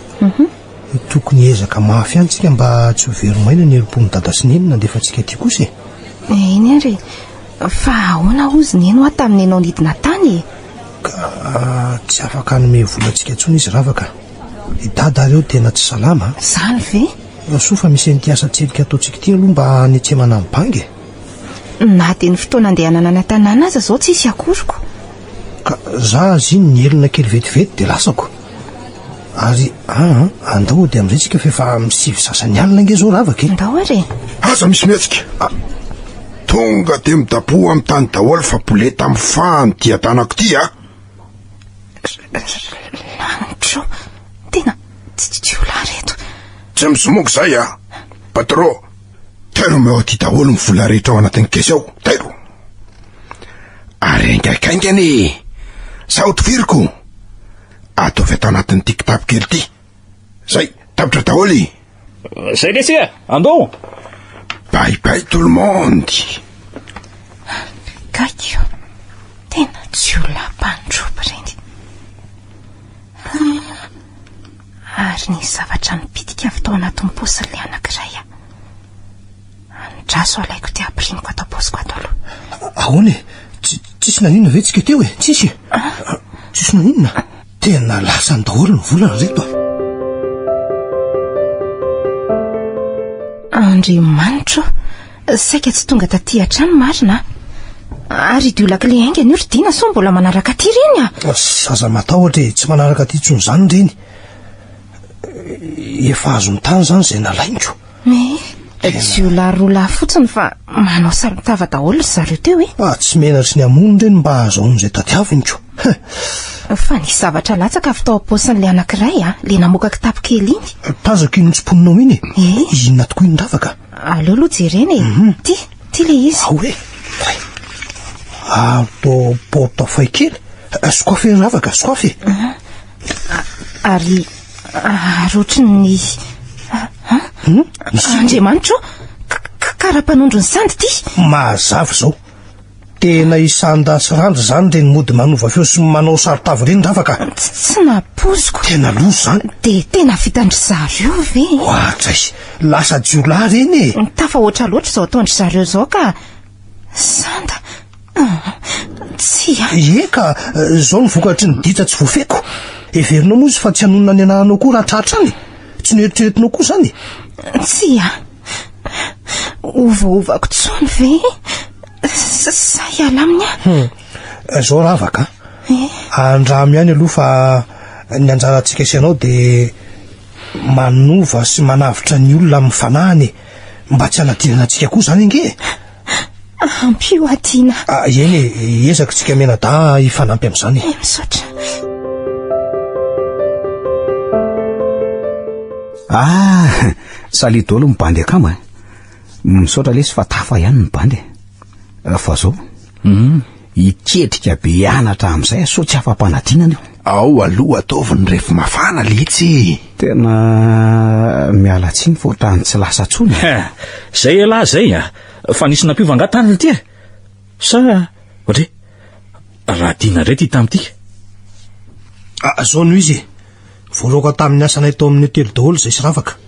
Tokony hiezaka mafy ihany tsika mba tsy ho very maina ny herim-pon'i Dada sy Neny nandefa antsika aty kosa e. Eny ary e. Fa ahoana hozy Neny hoa tamin'ny ianao nidina tany e? Ka tsy afaka hanome vola antsika intsony izy Ravaka. I Dada ary eo tena tsy salama a. Izany ve? Soa fa misy an'ity asa tselika ataontsika ity aloha mba hanetsemana ny banga e. Na dia ny fotoana andehanana any an-tanàna aza izao tsisy akoriko. Ka za azy iny nihelina kely vetivety dia lasako. Ary aa andao hody amin'izay tsika fa efa amin'ny sivy sasany alina ange izao Ravaka e. Andao ary e. Aza misy mihetsika. Ah, tonga dia midaboha amin'ny tany daholo fa boleta mifaha ny dian-tanako ity a. Lanitro, tena jiolahy reto. Tsy misomoka izay a. Patro, tairo omeo aty daholo ny vola rehetra ao anatin'ny caisse ao, tairo. Ary haingaikaingana e. Zaho tifiriko. Ataovy ato anatin'ity kitapo kely ity. Zay, tapitra daholo e. Zay lesy e, andao. Bye bye tout le monde. Gaigy o, tena jiolahy mpandroba ireny. Ah, ary nisy zavatra nipitika avy tao anatin'ny paosin'ilay anankiray ah. Andraso alaiko ity ampirimiko ato am-paosiko ato aloha. Ahoana e? Tsisy naninona ve tsika teo e? Tsisy e? Tsisy naninona? Tena lasany daholo ny volana reto a. Andriamanitro, saika tsy tonga taty hatrany marina a. Ary idio lakile haingana io ry Dina sao mbola manaraka aty ireny a. Aza matahotra e, tsy manaraka aty intsony izany ireny. Efa azony tany izany izay nalainiko. Eh, jiolahy roa lahy fotsiny fa manao saron-tava daholo ry zareo teo e. Ah, tsy menatry ny hamono ireny mba hahazoany izay tadiaviny ko. Fa nisy zavatra latsaka avy tao am-paosin'ilay anankiray a, ilay namoaka kitapo kely iny. Tazako iny nitsimponinao iny e. Eh? Inona tokoa iny ravaka? Aleo aloha jerena e. Mhm. Ty, ty ilay izy. Ao e. Ay. Ary toa portefeuille kely. Eh, Sokafy e ravaka, sokafy e. Mhm. Ary ary ohatry ny Hmm? Andriamanitro kara-panondro ny sandy ity. Mazava izao. Tena i Sanda sy Randra izany ireny mody manova feo sy manao saron-tava ireny Ravaka. Tsy nampoiziko. Tena loza izany. Dia tena vitan-dry zareo ve? Oadray, lasa jiolahy ireny e. Tafahoatra loatra izao ataon-dry zareo izao ka. Sanda, Tsia. Ie ka, izao no vokatry ny ditra tsy voafehiko. Heverinao moa izy fa tsy hanonona ny anaranao koa raha tratra any? Tsy noeritreretinao koa izany? Tsia. Ovaovako tsony ve? Sa hiala aminy aho? Hmm. Izao ravaka. Eh? Andramo ihany aloha fa ny anjarantsika sy ianao dia manova sy manavotra ny olona amin'ny fanahiny e. Mba tsy hanadinana antsika koa izany ange e. Ampio aho Dina. Ah, eny e, hiezaka tsika mianadahy hifanampy amin'izany e. Eh, misaotra. Ah, salut daholo ny bandy akama e. Misaotra lesy fa tafa ihany ny bandy e. Fa zao, hmm. hiketrika be hianatra amin'izay sao tsy afa-panadinana io. Ao aloha ataovy ny refy mafana letsy e. Tena miala tsiny fa ohatran'ny tsy lasa tsony. Zay elah zay a. Fa nisy nampiova angaha tany ity e? Sa ohatry raha Dina indray ity tamin'ity? Ah, zao no izy e. Voaroaka tamin'ny asanay tao amin'ny hotely daholo izay sy Ravaka.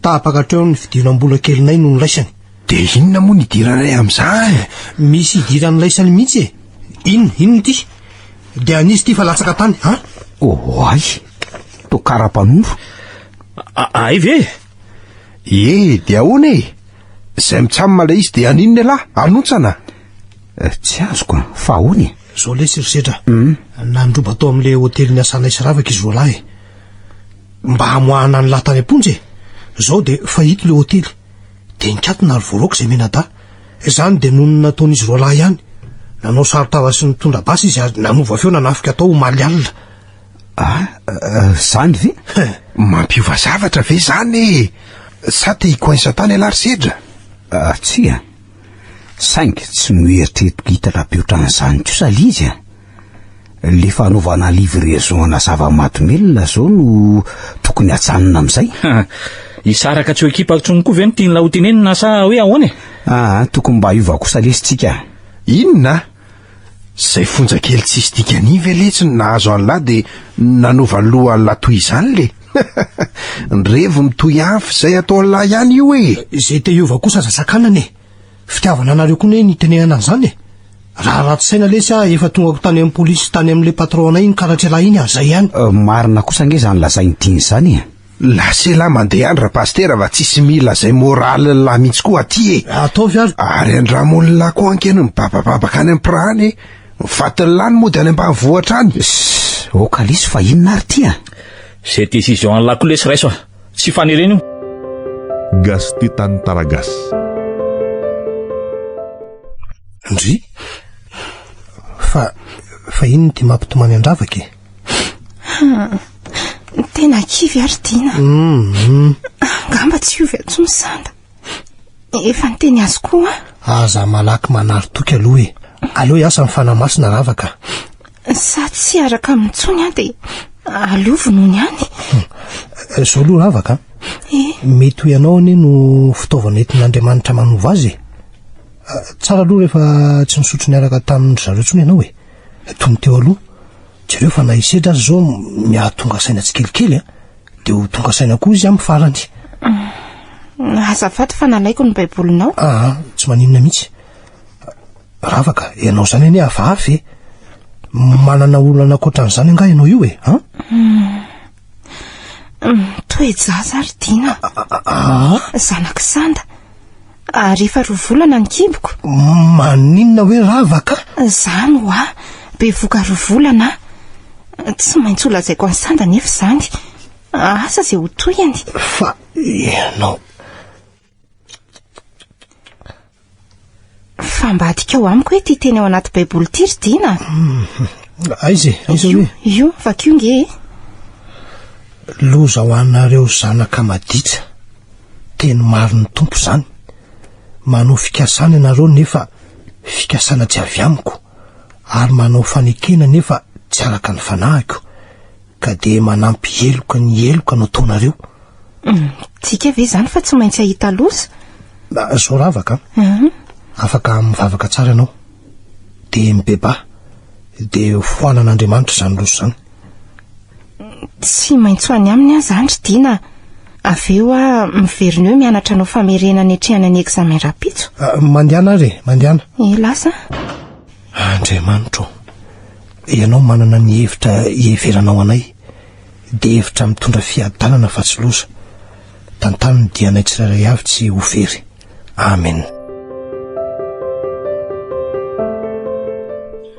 Tapaka hatreo ny fidiram-bola kelinay no niraisany. Dia inona moa ny idiranay amin'izany? Misy idiran'laisany mihitsy e. Inona, inona ity? Dia an'iza ity fa latsaka tany, ha? Oay, toa kara-panondro. Ay ve? Ie, dia ahoana e? Zay mitsam ilay izy dia haninona ialahy? Hanontsana? Eh, tsy azoko an, fa ahoana e? Zao lesy ry Sedra, hmm? nandroba tao amin'ilay hotely niasanay sy Ravaka izy roalahy e. Mba hamoahana ny lahy tany am-ponja e. Zao dia fahito ilay hotely. Dia nikatona ary voaroaka izay mianadahy. Izany dia noho ny nataon'izy roalahy ihany. Nanao saron-tava sy nitondra basy izy ary nanova feo nanafika tao omaly alina. Ah, zany ve? Mampiova zavatra ve zany e? Sa te hi-coince tany ialahy ry Sedra? Ah, tsia. Saingy tsy noeritreretiko hitatra be ohatran'izany kosa le izy a. Le fanaovana livraison ana zava-mahadomelina zao no tokony hajanona amin'izay. Hisaraka tsy ho ekipa intsony koa ve no tian'ilay ho tenenina sa hoe ahoana e? Ah, tokony mba hiova kosa lesy tsika. Inona? Zay fonja kely tsisy dikany iny ve letsy no nahazo an'lah de nanova loha an'lah toy izany le? Ny revy mitohy ihany f'izay ataon'lah ihany io e! Izay te hiova kosa aza sakanana e! Fitiavana anareo koa ne nitenenana an'izany e! Raha ratsy saina lesy aho efa tongako tany amin'ny polisy tany amin'ilay patron anay iny karatr'elah iny ah, zay ihany. Marina kosa ange izany lazain'i Dina izany e! Lasa elah mandeha any rapasitera fa tsisy mila izay morale lah mihitsy koa aty e! Ataovy ary. Ary andramon'lah koa ange no mibabababaka any amin'ny pra any e! Ny fatin'lah no mody any ambanivohitra any. Ssss, ok lesy fa inona ary ity a? Izay décision an'lah koa lesy raiso a! Tsy fanerena io. Gasy Tantara Gasy. Ndry! Fa, fa inona ity mampitomany an-dravaka e? Hmm. Tena kivy ary Dina. Mm. Angamba tsy hiova intsony Sanda. Efa niteny azy koa aho. Aza malaky manary toky aloha e. Aleo hiasa ny fanahy masina ravaka. Sa tsy hiaraka aminy intsony aho dia aleo vonoiny any. Hmm. Zao aloha ravaka. Eh. Mety ho ianao anie no fitaovana entin'Andriamanitra manova azy e. Tsara aloha rehefa tsy nisotro niaraka tamin-dry zareo intsony ianao e. Toy ny teo aloha. Jereo fa na hisedra aza izao mihatonga saina tsikelikely a. Dia ho tonga saina koa izy amin'ny farany. Mm. Azafady fa nalaiko ny baibolinao. Ah, tsy maninona mihitsy. Ravaka, ianao izany anie hafahafa e. Manana olana ankoatran'izany angaha ianao io e? An? Mm. mm Toe-jaza ary Dina. Ah? Zanak'i Sanda. Ary efa roa volana ny kiboko. Maninona hoe ravaka? Zany hoa, bevoka roa volana aho. Tsy maintsy ho lazaiko an'i Sanda anefa izany. Asa izay ho tohiny. Fa ianao. Fa mba adikao amiko hoe ity teny ao anaty Baiboly ity ry Dina. Mhm. Aiza e? Aiza hoe? Io, vakio nge e. Loza ho anareo zanaka maditra. Teny marin'ny Tompo izany. Manao fikasana ianareo nefa fikasana tsy avy amiko, ary manao fanekena nefa tsy araka ny fanahiko, ka dia manampy heloka ny heloka no ataonareo. Midika ve izany fa tsy maintsy hahita loza? Zao ravaka an. Afaka mivavaka tsara ianao. Dia mibebaha. Dia foanan'Andriamanitra izany loza izany. Tsy maintsy ho any aminy aho izany ry Dina a. Avy eo aho miverina eo mianatra hanao famerenana hiatrehana ny examen rahampitso. Ah, mandehana ary e, mandehana. Eh, lasa. Andriamanitro, ianao manana ny hevitra hiheveranao anay, dia hevitra mitondra fiadanana fa tsy loza. Tantano ny dianay tsirairay avy tsy ho very. Amen.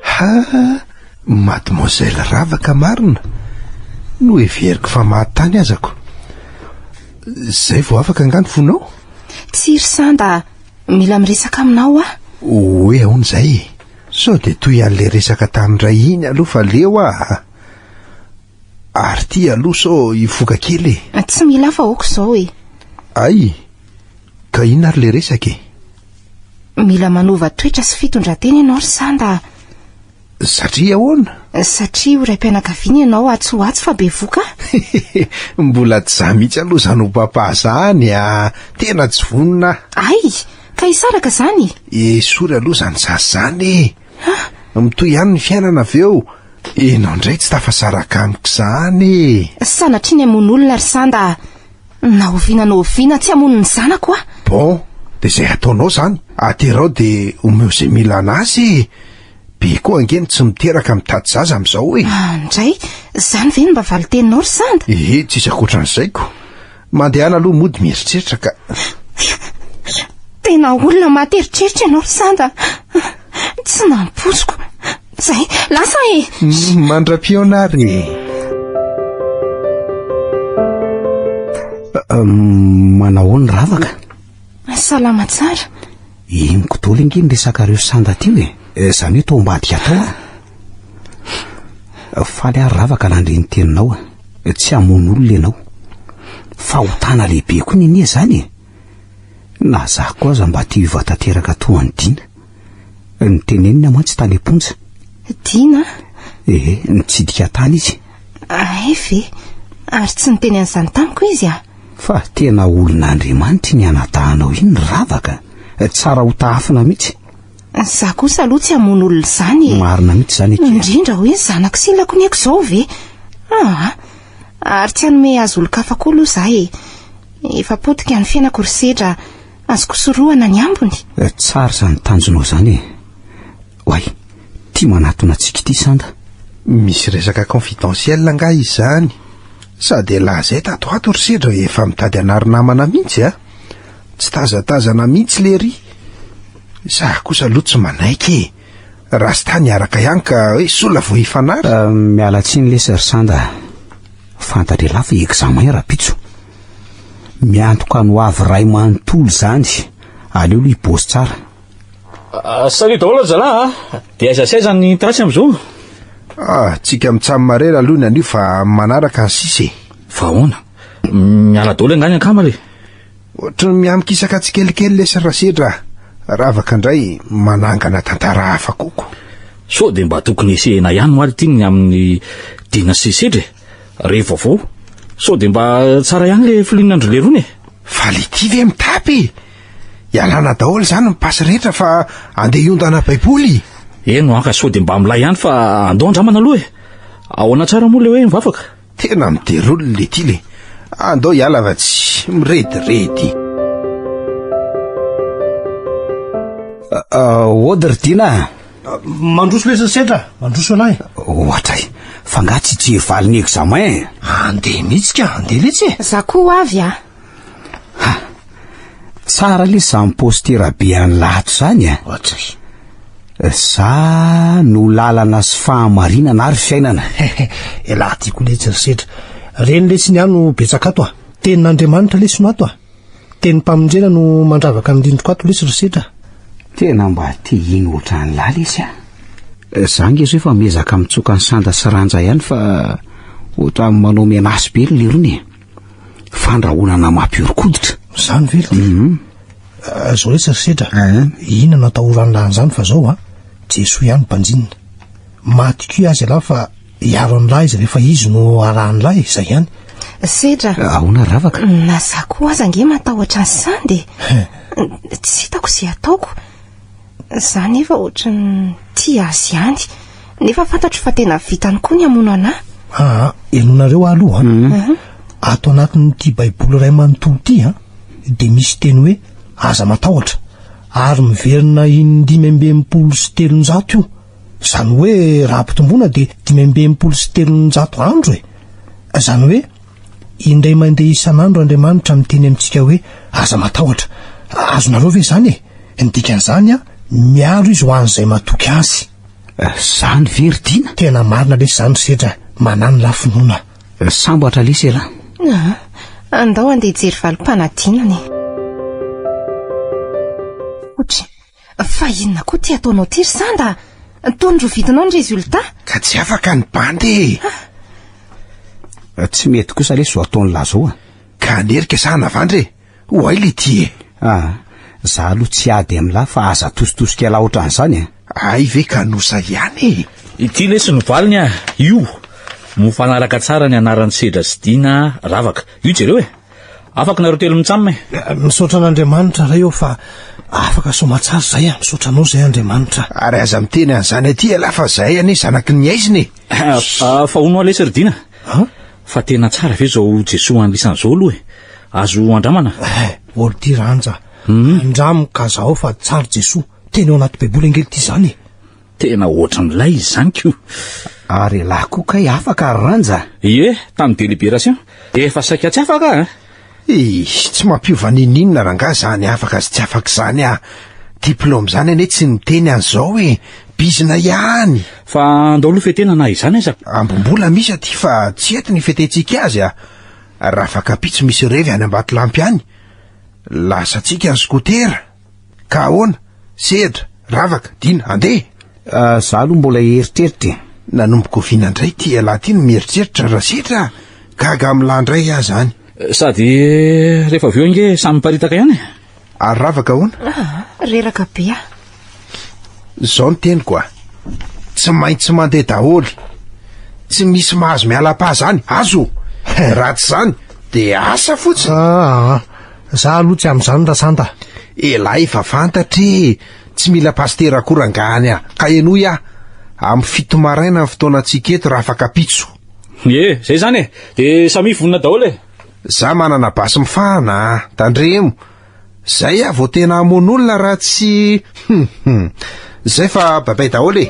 Ha, Mademoiselle Ravaka marina, noheveriko fa maty tany azako. Zay vao afaka angaha ny fonao? Tsia ry Sanda a, mila miresaka aminao aho. Hoe ahoana izay e? Sao dia toy an'ilay resaka tamin'ny ray iny aloha fa leo aho a. Ary ity aloha sao hifoka kely e. Tsy mila fa aoka izao e. Ay, ka inona ary ilay resaka e? Mila manova toetra sy fitondran-tena ianao ry Sanda a. Satria ahoana? Satria ho raim-pianakaviana ianao atsy ho atsy fa bevoka. Mbola tsy za mihitsy aloha izany ho papa zany a! Tena tsy vonona aho. Ay! Ka hisaraka izany? Esory aloha izany zaza izany e! Mitohy ihany ny fiainana avy eo. Ianao indray tsy tafasaraka amiko izany e! Sanatria ny hamono olona ry Sanda a! Na oviana na oviana tsy hamono ny zanako aho. Bon, dia izay ataonao izany, aterao dia omeo izay mila an'azy e! Be koa ange ny tsy miteraka mitady zaza amin'izao e! Ah, ndray, izany ve no mba valin-teninao ry Sanda? Ehe, tsisy ankoatran'izay ko. Mandehana aloha mody mieritreritra ka. Tena olona maty eritreritra ianao ry Sanda. Tsy nampoiziko. Zay, lasa e! Mandra-pihaona ary e! Manahoana Ravaka? Salama tsara. Henoko daholo ange ny resakareo Sanda teo e. Izany hoe tao ambadika tao aho. Faly aho Ravaka nandre ny teninao. Tsy hamono olona ianao. Fahotana lehibe koa ny anie izany e. Na za koa aza mba te hiova tanteraka toa an'i Dina. Nitenenina mantsy tany am-ponja. Dina? Ee, nitsidika tany izy. Hay ve? Ary tsy niteny an'izany tamiko izy ah? Fa tena olon'Andriamanitra iny anadahinao iny ry Ravaka. Tsara ho tahafina mihitsy. Za kosa aloha tsy hamono olona izany e. Marina mihitsy izany akia. Indrindra hoe zanako silako ny aiko izao ve? Aa. Ary tsy hanome azy olon-kafa koa aloha za e. Efa potika ny fiainako ry Sedra, azoko sorohana ny ambiny. Tsara izany tanjonao izany e. Oay, tia manatona antsika ity Sanda. Misy resaka confidentiel angaha izany? Sady elah zay tato ato ry Sedra efa mitady hanary namana mihitsy a! Tsy tazatazana mihitsy lery. Za kosa aloha tsy manaiky e! Rasta niaraka ihany ka hoe sola vao hifanary. Miala tsiny lesy ry Sanda a! Fantatr'elah fa examen rahampitso. Miantoka ny ho avy ray manontolo izany. Aleo aloha hibozy tsara. Salut daholo ry zalahy a! Dia aiza sy aiza ny trace amin'izao? Ah, tsika mitsam-marera aloha ny anio fa manaraka ny sisa e! Fa ahoana? Miala daholo angaha ny akama re? Ohatry ny mihamikisaka tsikelikely lesy Rasedra a! Ravaka indray manangana tantara hafa koko. Sao dia mba tokony esehina ihany ho'a ity ny amin'ny Dina sy Sedra e! Re vaovao. Sao dia mba tsara ihany le feeling an-dry lerony e! Fa le ty ve mitapy e! Ialana daholo izany ny pasy rehetra fa andeha hiondana baiboly! Eny ho'a ka sao dia mba milay ihany fa andao andramana aloha e! Ahoana tsara moa le hoe mivavaka? Tena mi-deroule le ty le! Andao hiala fa tsy mirediredy. Ody ry Dina a! Mandroso lesy Sedra, mandroso ialahy. Ohatray, fa nga tsy hijery valin'ny examen e? Andeha mihitsy ka, andeha letsy e! Za koa ho avy a! Ha! Tsara lesy zany postera be an'lah ato zany a! Ohatray. Za no lalana sy fahamarinana ary fiainana. Elah tiako letsy ry Sedra. Reny letsy ny ahy no betsaka ato a! Tenin'Andriamanitra lesy no ato a! Tenim-pamonjena no mandravaka ny rindriko ato lesy ry Sedra. Tena mba te hino ohatran'lah lesy a! Za nge zao efa miezaka mitsoka an'i Sanda sy Ranja ihany fa ohatran'ny manao menace be ry lerony e! Fandrahonana mampihoron-koditra. Zany ve ry ty? Mhm. Ah, Zao lesy ry Sedra, Eh. inona no atahoran'lah an'izany fa zao a, Jesoa ihany banjinina. Maty koa aza ialahy fa hiaro an'lah izy rehefa izy no arahan'lah e, zay ihany. Sedra. Ahoana Ravaka? Na za koa aza ange matahotra an'i Sandy e. Tsy hitako izay ataoko. Za nefa ohatran'ny tia azy ihany. Nefa fantatro fa tena vitany koa ny hamono anà. Aa, henoinareo aho aloha an. Ato anatin'ity Baiboly iray manontolo ity an, dia misy teny hoe aza matahotra, ary miverina in-365 io. Izany hoe raha ampitomboina dia 365 andro e. Izany hoe indray mandeha isan'andro Andriamanitra miteny amintsika hoe aza matahotra. Azonareo ve izany e? Ny dikan'izany an, miaro izy ho an'izay matoky azy. Zany ve ry Dina? Tena marina lesy izany ry Sedra, manano lahy finoana. Sambatra lesy elah. Aa, andao andeha hijery valim-panadinana e. Otry, fa inona koa ity ataonao ity ry Sanda a? Toa norovitinao ny résultat. Ka tsy afaka ny bandy e! Tsy mety kosa lesy zao ataon'lah zao a. Ka hanerika sa hanavandra e? Ho hay le ty e! Ah, za aloha tsy hiady amin'lah fa aza atositosika elah ohatran'izany e! Hay ve ka nosa ihany e! Ity lesy no valiny a! Io! Mifanaraka tsara ny anaran'i Sedra sy Dina Ravaka. Io jereo e! Afaka nareo telo mitsam e! Misaotra an'Andriamanitra Ray ô fa afaka soamatsara zay a! Misaotra anao zay Andriamanitra. Ary aza miteny an'izany aty elah fa zahay anie zanaky ny aizina e! Fa hono hoa lesy ry Dina? Fa tena tsara ve zao Jesoa an'lisany zao aloha e? Azo andramana? Eh, olo ty Ranja, andramo ka zahao fa tsara Jesoa, tena ao anaty baiboly ange ity zany e. Tena ohatran'ilay izy zany ko. Ary elah koa kay afaka ry Ranja? Ie, tamin'ny délibération. Efa saika tsy afaka a! Ih, tsy mampiova n'inon'inona rangahy zany afaka sy tsy afaka zany ah. Diplôme zany anie tsy miteny an'izao e! Bizina ihany! Fa andao aloha fetena na izany aza. Ambom-bola misy aty fa tsy eto ny fetentsika azy a! Rafakapitso misy revy any Ambatolampy any. Lasantsika ny skotera. Ka ahoana? Sedra, Ravaka, Dina, andeha! Ah, za aloha mbola hieritreritra e. Nanomboka oviana indray ity ialahy ity no mieritreritra Rasedra a! Gaga amin'lah indray aho izany. Sady rehefa avy eo ange samy miparitaka ihany e. Ary Ravaka ahoana? Ah, reraka be aho. Izao ny teniko a! Tsy maintsy mandeha daholo. Tsy misy mahazo miala pa zany, azo! Raha tsy izany dia asa fotsiny. Aa, za aloha tsy amin'izany Rasanta. Elah efa fantatra e! Tsy mila pasitera akory angaha any ah! Ka henoy aho, amin'ny fito maraina ny fotoanantsika eto raha afaka pitso. Ie, zay zany e. De samia vonona daholo e. Za manana basy mifahana a! Tandremo! Zay aho vao tena hamono olona raha tsy hum hum. Zay fa babay daholo e!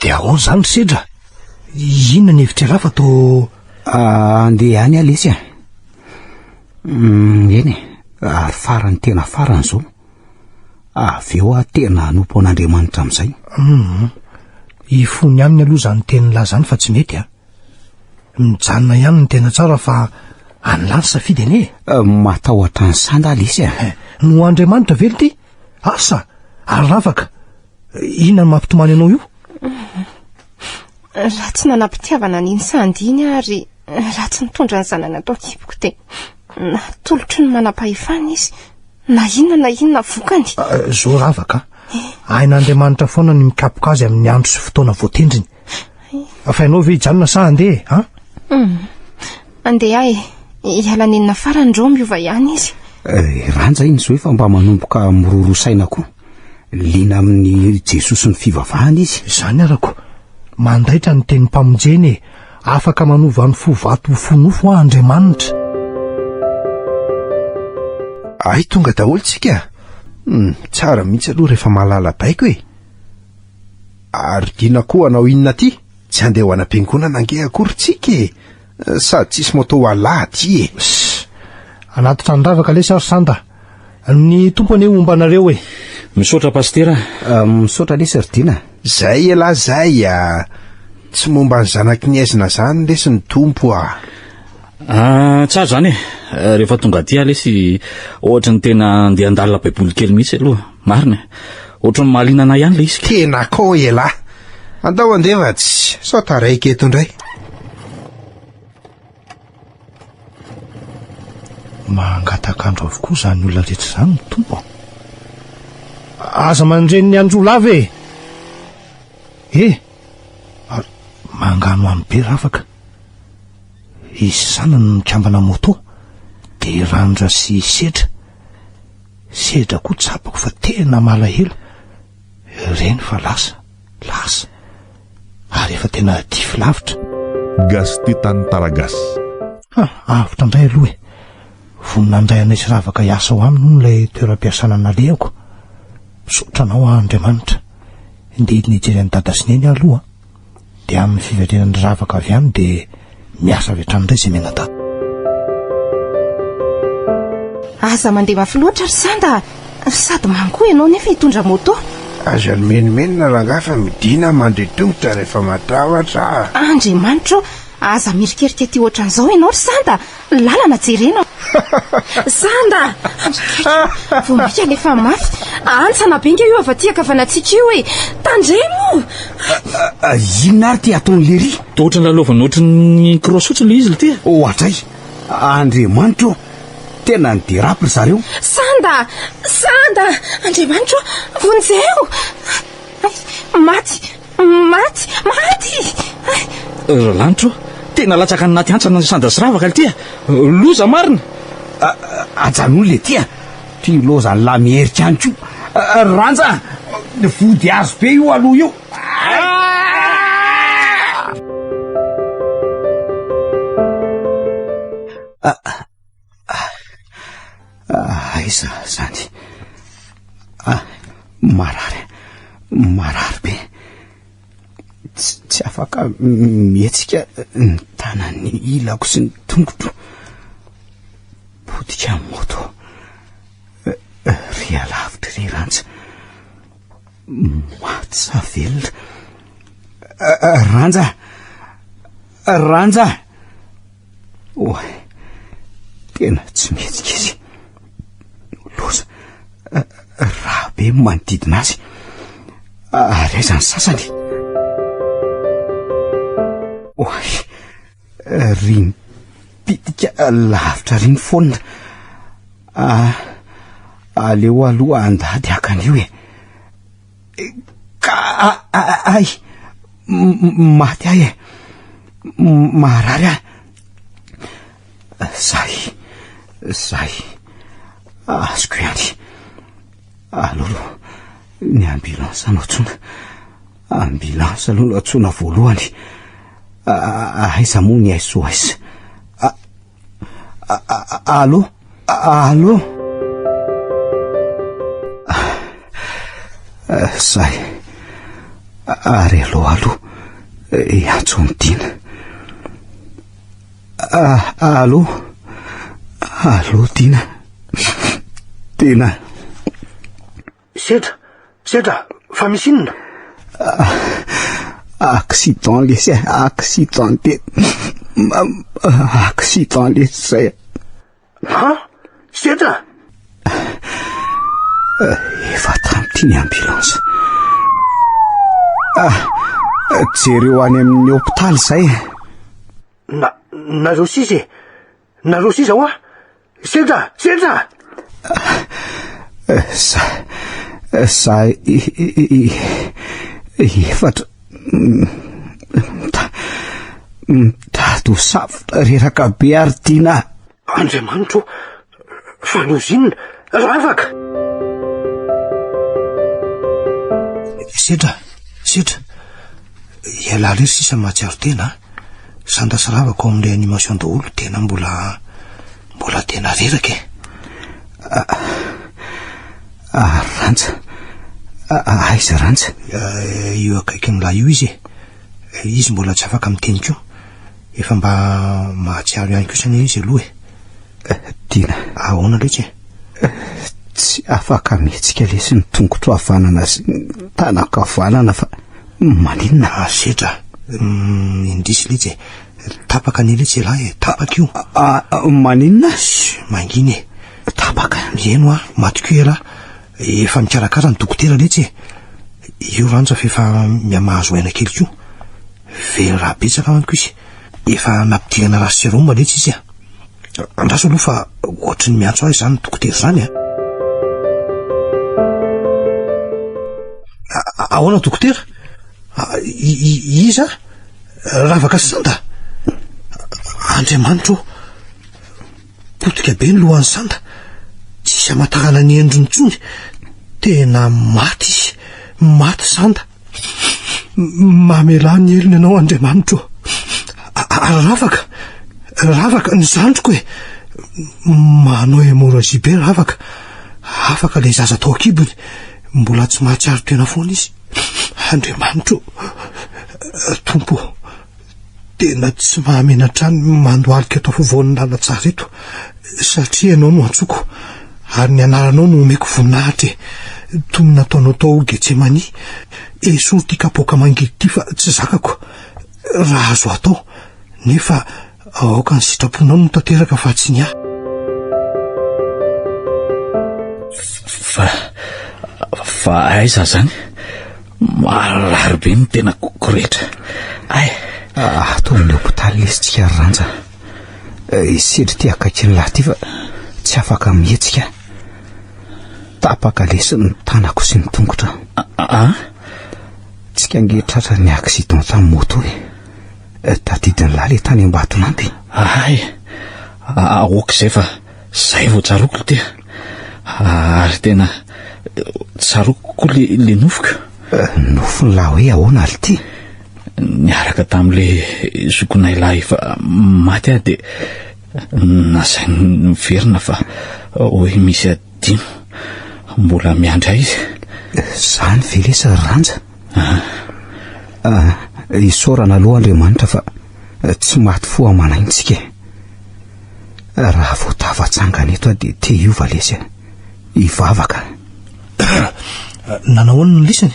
Dia ahoana izany ry Sedra? Inona ny hevitr'ialahy fa toa... Andeha ihany aho lesy a! Eny e, ary farany tena farany izao. Avy eo aho tena hanompo an'Andriamanitra amin'izay. Hum, hifony aminy aloha izany tenin'lah izany fa tsy mety a. Mijanona ihany ny tena tsara fa an'lah ny safidy anie e. Eh, matahotra an'i Sanda lesy a. Eh, no Andriamanitra ve ity? Asa, ary ravaka. Inona no mampitomany anao io? Raha tsy nanam-pitiavana an'iny Sandy iny aho ary raha tsy nitondra ny zanany atao an-kiboko dia natolotry ny manam-pahefana izy. Na inona na inona vokany. Ah, zo ravaka. Hain'Andriamanitra foana ny mikapoka azy amin'ny andro sy fotoana voatendriny. Fa ianao ve hijanona sa handeha, an? Hmm. Andeha aho e. Hiala nenina farany ndrô miova ihany izy. Eh, Ranja iny zo efa mba manomboka miroro saina koa. Liana amin'i Jesoa sy ny fivavahana izy. Izany arako. Mandaitra ny tenim-pamonjena e. Afaka manova ny fo vato ho fo nofo hoa Andriamanitra. Hay tonga daholo tsika. Hmm, tsara mihitsy aloha rehefa mahalala baiko e. Ary Dina koa hanao inona aty? Tsy handeha ho any am-piangonana ange akory tsika e. Sady tsisy moto ho Allah aty e. Ss! Anaty tranon-dravaka lesy aho ry Sanda. Ny Tompo anie homba anareo e. Misaotra Pasitera. Ah, misaotra lesy ry Dina. Zay elah zay a! Tsy momba ny zanaky ny aizina zany lesy ny Tompo a! Ah, tsara zany e. Rehefa tonga aty aho lesy ohatry ny tena andeha handalina baiboly kely mihitsy aloha. Marina e. Ohatry ny mahaliana anay ihany le izy. Tena kao elah. Andao andeha fa tsy sao taraiky eto indray. Mangatak'andro avokoa izany olona rehetra izany ny Tompo. Aza mandre ny andro lava e! E! Ary manganohano be ravaka. Izy zanany no mikambana moto, dia Randra sy Sedra. Sedra koa tsapako fa tena malahelo. Ireny fa lasa, lasa. Ary efa tena dify lavitra. Gasy tia tantara gasy. Ha, avotra indray aloha e. Vonona handray anay sy Ravaka hiasa ao aminy hono ilay toeram-piasana nalehako. Misaotra anao aho Andriamanitra. Ndeha hidina hijery an'i Dada sy Neny aho aloha. Dia amin'ny fiverenan'i Ravaka avy any dia miasa avy hatrany indray izay mianadahy. Aza mandeha mafy loatra ry Sanda a! Sady mamo koa ianao nefa hitondra moto. Aza mimenomenona rangahy fa midina mandeha tongotra rehefa matahotra a! Andriamanitra ô! Aza mirikerika aty ohatran'izao ianao ry Sanda a! Lalana jerena. Sanda! Andriamanitra, vao mainka alefa mafy. Hantsana be nge io avy aty ankavanantsika io e! Tandremo! Inona ary ty ataon'i Lery? Toa ohatran'ny lalaovana ohatran'ny cross fotsiny ilay izy ity. Ohatray! Andriamanitra ô! Tena ni-dérape ry zareo. Sanda! Sanda! Andriamanitra ô! Vonjeo! Maty! Maty! Maty! Ry lanitra ô! Tena latsaka any anaty hantsana ny sanda sy ravaka ity a! Loza marina! Ajanony le ty a! Ty lozan'lah miherika any koa! Ranja a! Vody hazo be io aloha io! Aiza zany? Ah, marary, marary be. Tsy, tsy afaka mihetsika ny tanan'ny ilako sy ny tongotro. Potika moto. Ry alavitra ry Ranja. Maty sa velona? Ranja! Ranja! Oay, tena tsy mihetsika izy. Loza, rà be no manodidina azy. Ary aiza ny sasany? Oay, ry mipitika lavitra ry ny foana. Ah, aleo aloha handady haka an'io e. Ka ay, maty ahy e, marary ahy. Zay, zay, azoko ihany. Aleo aloha ny ambulance no antsoina. Ambulance aloha no antsoina voalohany. Aiza moa ny SOS? Allô? Allô? Zay. Ary aloha aloha hiantso an'i Dina. Allô? Allô Dina? Dina. Sedra, Sedra, fa misy inona? Accident lesy e, accident de accident lesy zay. Han? Sedra? Efa tamin'ity ny ambulance. Ah, jereo any amin'ny hopitaly zay. Na, nareo sisa e. Nareo sisa hoa. Sendra! Sendra! Za, za efatra mitady ho safotra reraka be ary Dina. Andriamanitro o, fa loza inona? Ravaka! Sedra, Sedra, ialahy irery sisa mahatsiaro tena a. Sanda sy Ravaka ao amin'ny réanimation daholo, tena mbola, mbola tena reraka e. Ah, Ranja, aiza Ranja? Io akaikin'ny lahy io izy e. Izy mbola tsy afaka miteny koa. Efa mba mahatsiaro ihany kosa anie izy aloha e. Dina. Ahoana letsy e? Tsy afaka mihetsika lesy ny tongotro havanana sy ny tanako havanana fa maninona? Ah, setra. Indrisy letsy e. Tapaka anie letsy ialahy e. Tapaka io. Ah, maninona? Shh, mangina e. Tapaka? Mihaino aho, maty koa ialahy. Efa mikarakara ny dokotera letsy e. Io Ranja fa efa mihamahazo aina kely koa. Very rà betsaka manko izy. Efa nampidirana rà sérum letsy izy a. Andraso aloha fa ohatry ny miantso ahy izany dokotera izany a. Ahoana dokotera? Iza? Ravaka sy Sanda? Andriamanitro ô! Potika be ny lohan'i Sanda. Tsisy hamantarana ny endriny intsony. Tena maty izy. Maty Sanda. Mamelà ny helony ianao Andriamanitro ô. Ary Ravaka, Ravaka, ny zandriko e. Manao hémorragie be Ravaka. Afaka ilay zaza tao an-kibony. Mbola tsy mahatsiaro tena foana izy. Andriamanitro ô. Tompo ô. Tena tsy mahamenatra ahy ny mandohalika eto afovoan'ny lalantsara eto, satria ianao no antsoiko, ary ny anaranao no omeko voninahitra e! Toy ny nataonao tao Getsemania, esory ity kapoaka mangidy ity fa tsy zakako, raha azo atao, nefa aoka ny sitraponao no tanteraka fa tsy ny ahy. Fa, fa aiza zany? Marary be ny tenako rehetra. Ay! Ato amin'ny hopitaly lesy tsika ry Ranja. Eh, Isedry ity akaikin'ny lahy ity fa tsy afaka mihetsika. Tapaka lesy ny tanako sy ny tongotra. Ah? Tsika ange tratra ny accident tamin'ny moto e. Eh, Tadidin'ny lahy le tany Ambatolampy. Ay! Aoka izay fa Zay vao tsaroako ity ary tena tsaroako koa le le nofiko. Nofin'ny lahy hoe ahoana ary ity? Niaraka tamin'le zokinay lahy efa maty aho dia nasainy niverina fa hoe misy adino mbola miandry ahy izy. Zany ve lesy ry Ranja? Ah, isaorana aloha Andriamanitra fa tsy maty fo aman'aina tsika e. Raha vao tafatsangana eto aho dia te hiova lesy a. Hivavaka. Nanao ahoana ny lisany?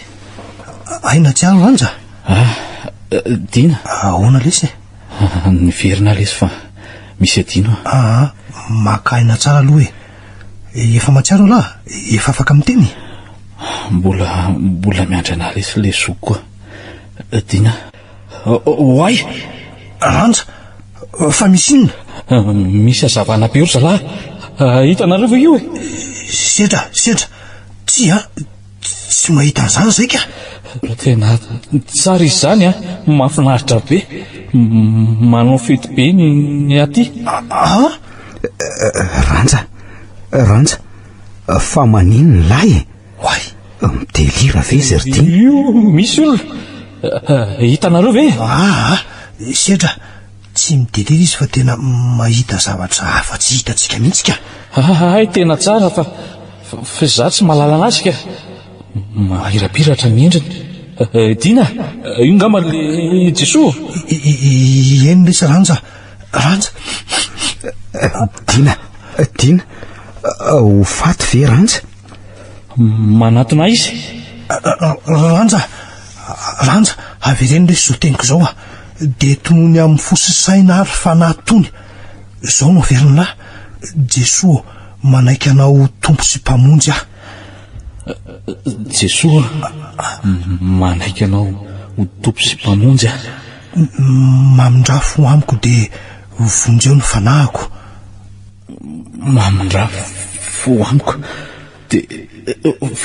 Hay nahatsiaro Ranja? Ah, Dina. Ahoana lesy e? Niverina lesy fa misy adino aho. Ah, maka aina tsara aloha e. Efa mahatsiaro ialahy? Efa afaka miteny? Mbola, mbola miandry anah lesy le zokiko a. Dina. Oay! Ranja, fa misy inona? Misy hazavana be ry zalahy. Hitanareo ve io e? Sedra, sedra. Tsia, tsy mahita an'izany izay ka. Tena tsara izy izany a, mahafinaritra be. Manao fety be ny aty. Ah? Ranja, Ranja, fa maninona lahy e? Oay! Midelira ve izy ry Dina? Io misy olona. Hitanareo ve? Aa, Sedra, tsy midelira izy fa tena mahita zavatra hafa tsy hitantsika mihitsy ka. Hay tena tsara fa fa izaho tsy mahalala anazy ka. Mamirapiratra ny endriny. Dina, io ngamba le Jesoa? Eny lesy Ranja, Ranja. Dina, Dina, ho faty ve Ranja? Manatona ahy izy. Ranja, Ranja, avereno lesy izao teniko izao a. Dia tonony amin'ny fo sy saina ary fanahy tony. Izao no averin'lah, Jesoa ô, manaiky Anao ho Tompo sy Mpamonjy aho. Jesoa manaiky Anao ho Tompo sy Mpamonjy aho. Mamindrà fo amiko dia vonjeo ny fanahiko. Mamindrà fo amiko dia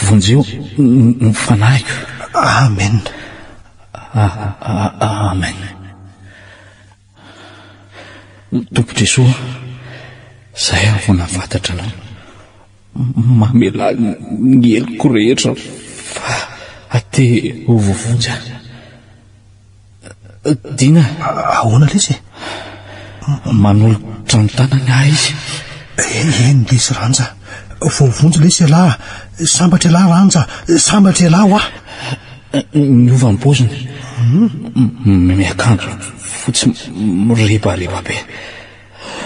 vonjeo ny fanahiko. Amen. Amen. Tompo Jesoa, zay aho vao nahafantatra Anao. Mamelà ny heloko rehetra fa te ho voavonjy aho. Dina. Ahoana lesy e? Manolotra ny tanany ahy izy. Eny lesy Ranja. Voavonjy lesy ialahy. Sambatra ialahy Ranja. Sambatra ialahy hoa. Niova ny paoziny. Miakanjo fotsy mirebareba be.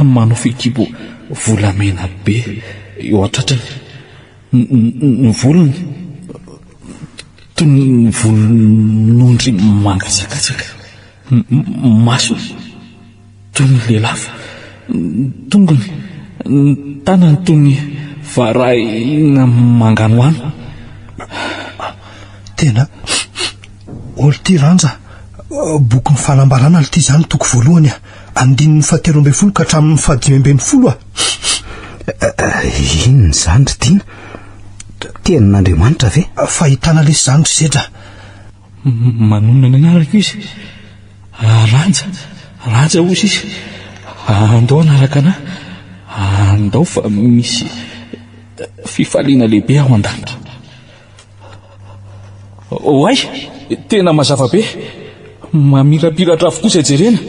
Manao fehikibo volamena be eo an-tratrany. Ny volony toy ny volon'ondry mangatsakatsaka. Ny masony toy ny lelafo. Ny tongony, ny tanany toy ny varahina manganohano. Tena ol ty Ranja, bokin'ny fanambarana lty zany toko voalohany a, andininy fahatelo ambin'ny folo ka hatramin'ny fahadimy ambin'ny folo a. Inona izany ry Dina? Tenin'Andriamanitra ve? Fahitana lesy izany ry Sedra. Manonona ny anarako izy. Ranja, Ranja hozy izy. Andao hanaraka anà. Andao fa misy fifaliana lehibe ao an-danitra. Oay! Tena mazava be. Mamirapiratra avokoa izay jerena.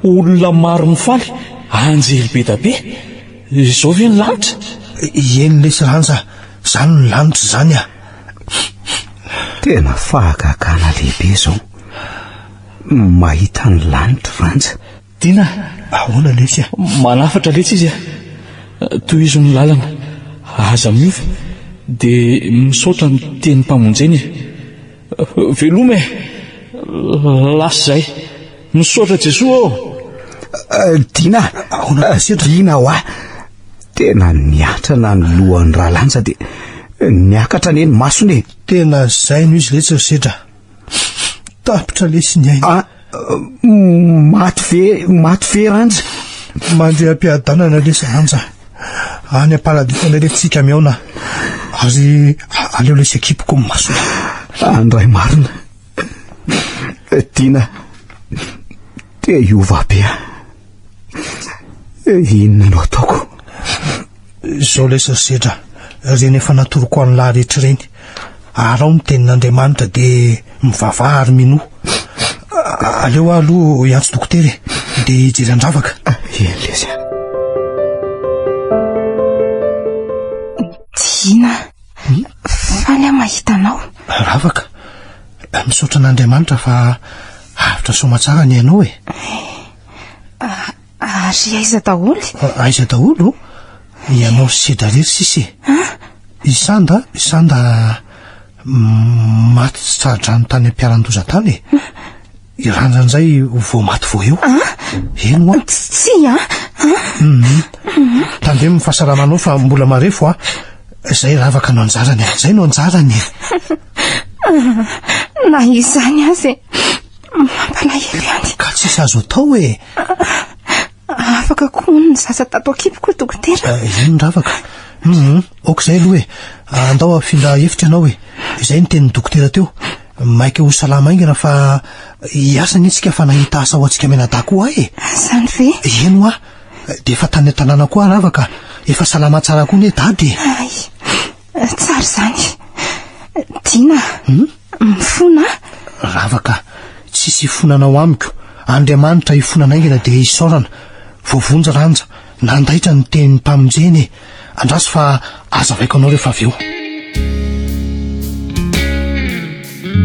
Olona maro mifaly, anjely be da be. Izao ve ny lanitra? Eny lesy Ranja, izany ny lanitra izany ah. Tena fahagagana lehibe izao. Mahita ny lanitra Ranja. Dina! Ahoana lesy a? Manafatra letsy izy a! Tohizo ny lalana, aza miova, dia misaotra ny tenim-pamonjena e! Veloma e! Lasa izay! Misaotra Jesoa ô! Dina! Ahoana lesy? Dina hoa! Tena niatrana ny lohan'i Ralanja dia niakatra anie ny masony e! Tena izay no izy letsy ry Sedra! Tapitra lesy ny aina. Ah, maty ve, maty ve Ranja? Mandria am-piadanana lesy Ranja. Any am-paradisa indray lesy tsika mihaona. Ary aleo lesy akipiko ny masony. Andray marina. Dina, te hiova be aho. Inona no ataoko? Izao lesy ry Sedra, ireny efa natoroko an'lah rehetra ireny. Araho ny tenin'Andriamanitra dia mivavaha ary minoa. Aleo aho aloha hiantso dokotera e, dia hijery an-dravaka. Eny lesy a. Tiana, faly aho mahita anao. Ravaka, misaotra an'Andriamanitra fa avotra soamatsara ny ainao e. Ary aiza daholo? Aiza daholo? Ianao sy Sedra irery sisa e. I Sanda, i Sanda maty tsy tsaha-drano tany am-piaran-doza tany e. I Ranja indray vao maty vao eo. Eny hoa. Tsia a. Tandremo ny fahasalamanao fa mbola marefo a. Izay ravaka no anjarany e. Izay no anjarany e. Na izany aza e. Mampalahelo ihany. Ka tsisy azo atao e. Afaka koa ny zaza tato an-kiboko dokotera. Eh, eny ravaka. Mhm, ok izay aloha e. Andao hafindra efitra ianao e. Izay ny tenin'ny dokotera teo. Maika ho salama haingana fa hiasa anie tsika fa nahita asa ho antsika mianadahy koa aho e. Izany ve? Eny hoa. Dia efa tany an-tanàna koa ravaka. Efa salama tsara koa anie dada e. Ay, tsara izany. Dina, mifona a! Ravaka, tsisy hifonanao amiko. Andriamanitra hifonana haingana dia isaorana. Voavonjy Ranja, nandaitra ny tenin'ny Mpamonjeny e! Andraso fa azavaiko anao rehefa avy eo.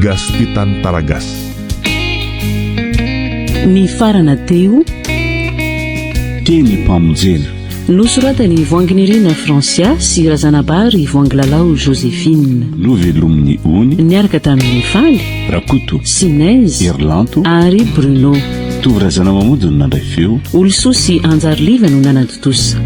Gasy Tantara Gasy. Nifarana teo. Teny Mpamonjena. Nosoratan'i Voanginirina Francia sy Razanabary Voangilalao Joséphine. Novelomin'i Ony. Niaraka tamin'i Faly. Rakoto. Sy Neige. Herilanto. Ary Bruno. Tovo Razanamamonjy no nandray feo. Olosoa sy Anjariliva no nanatontosa.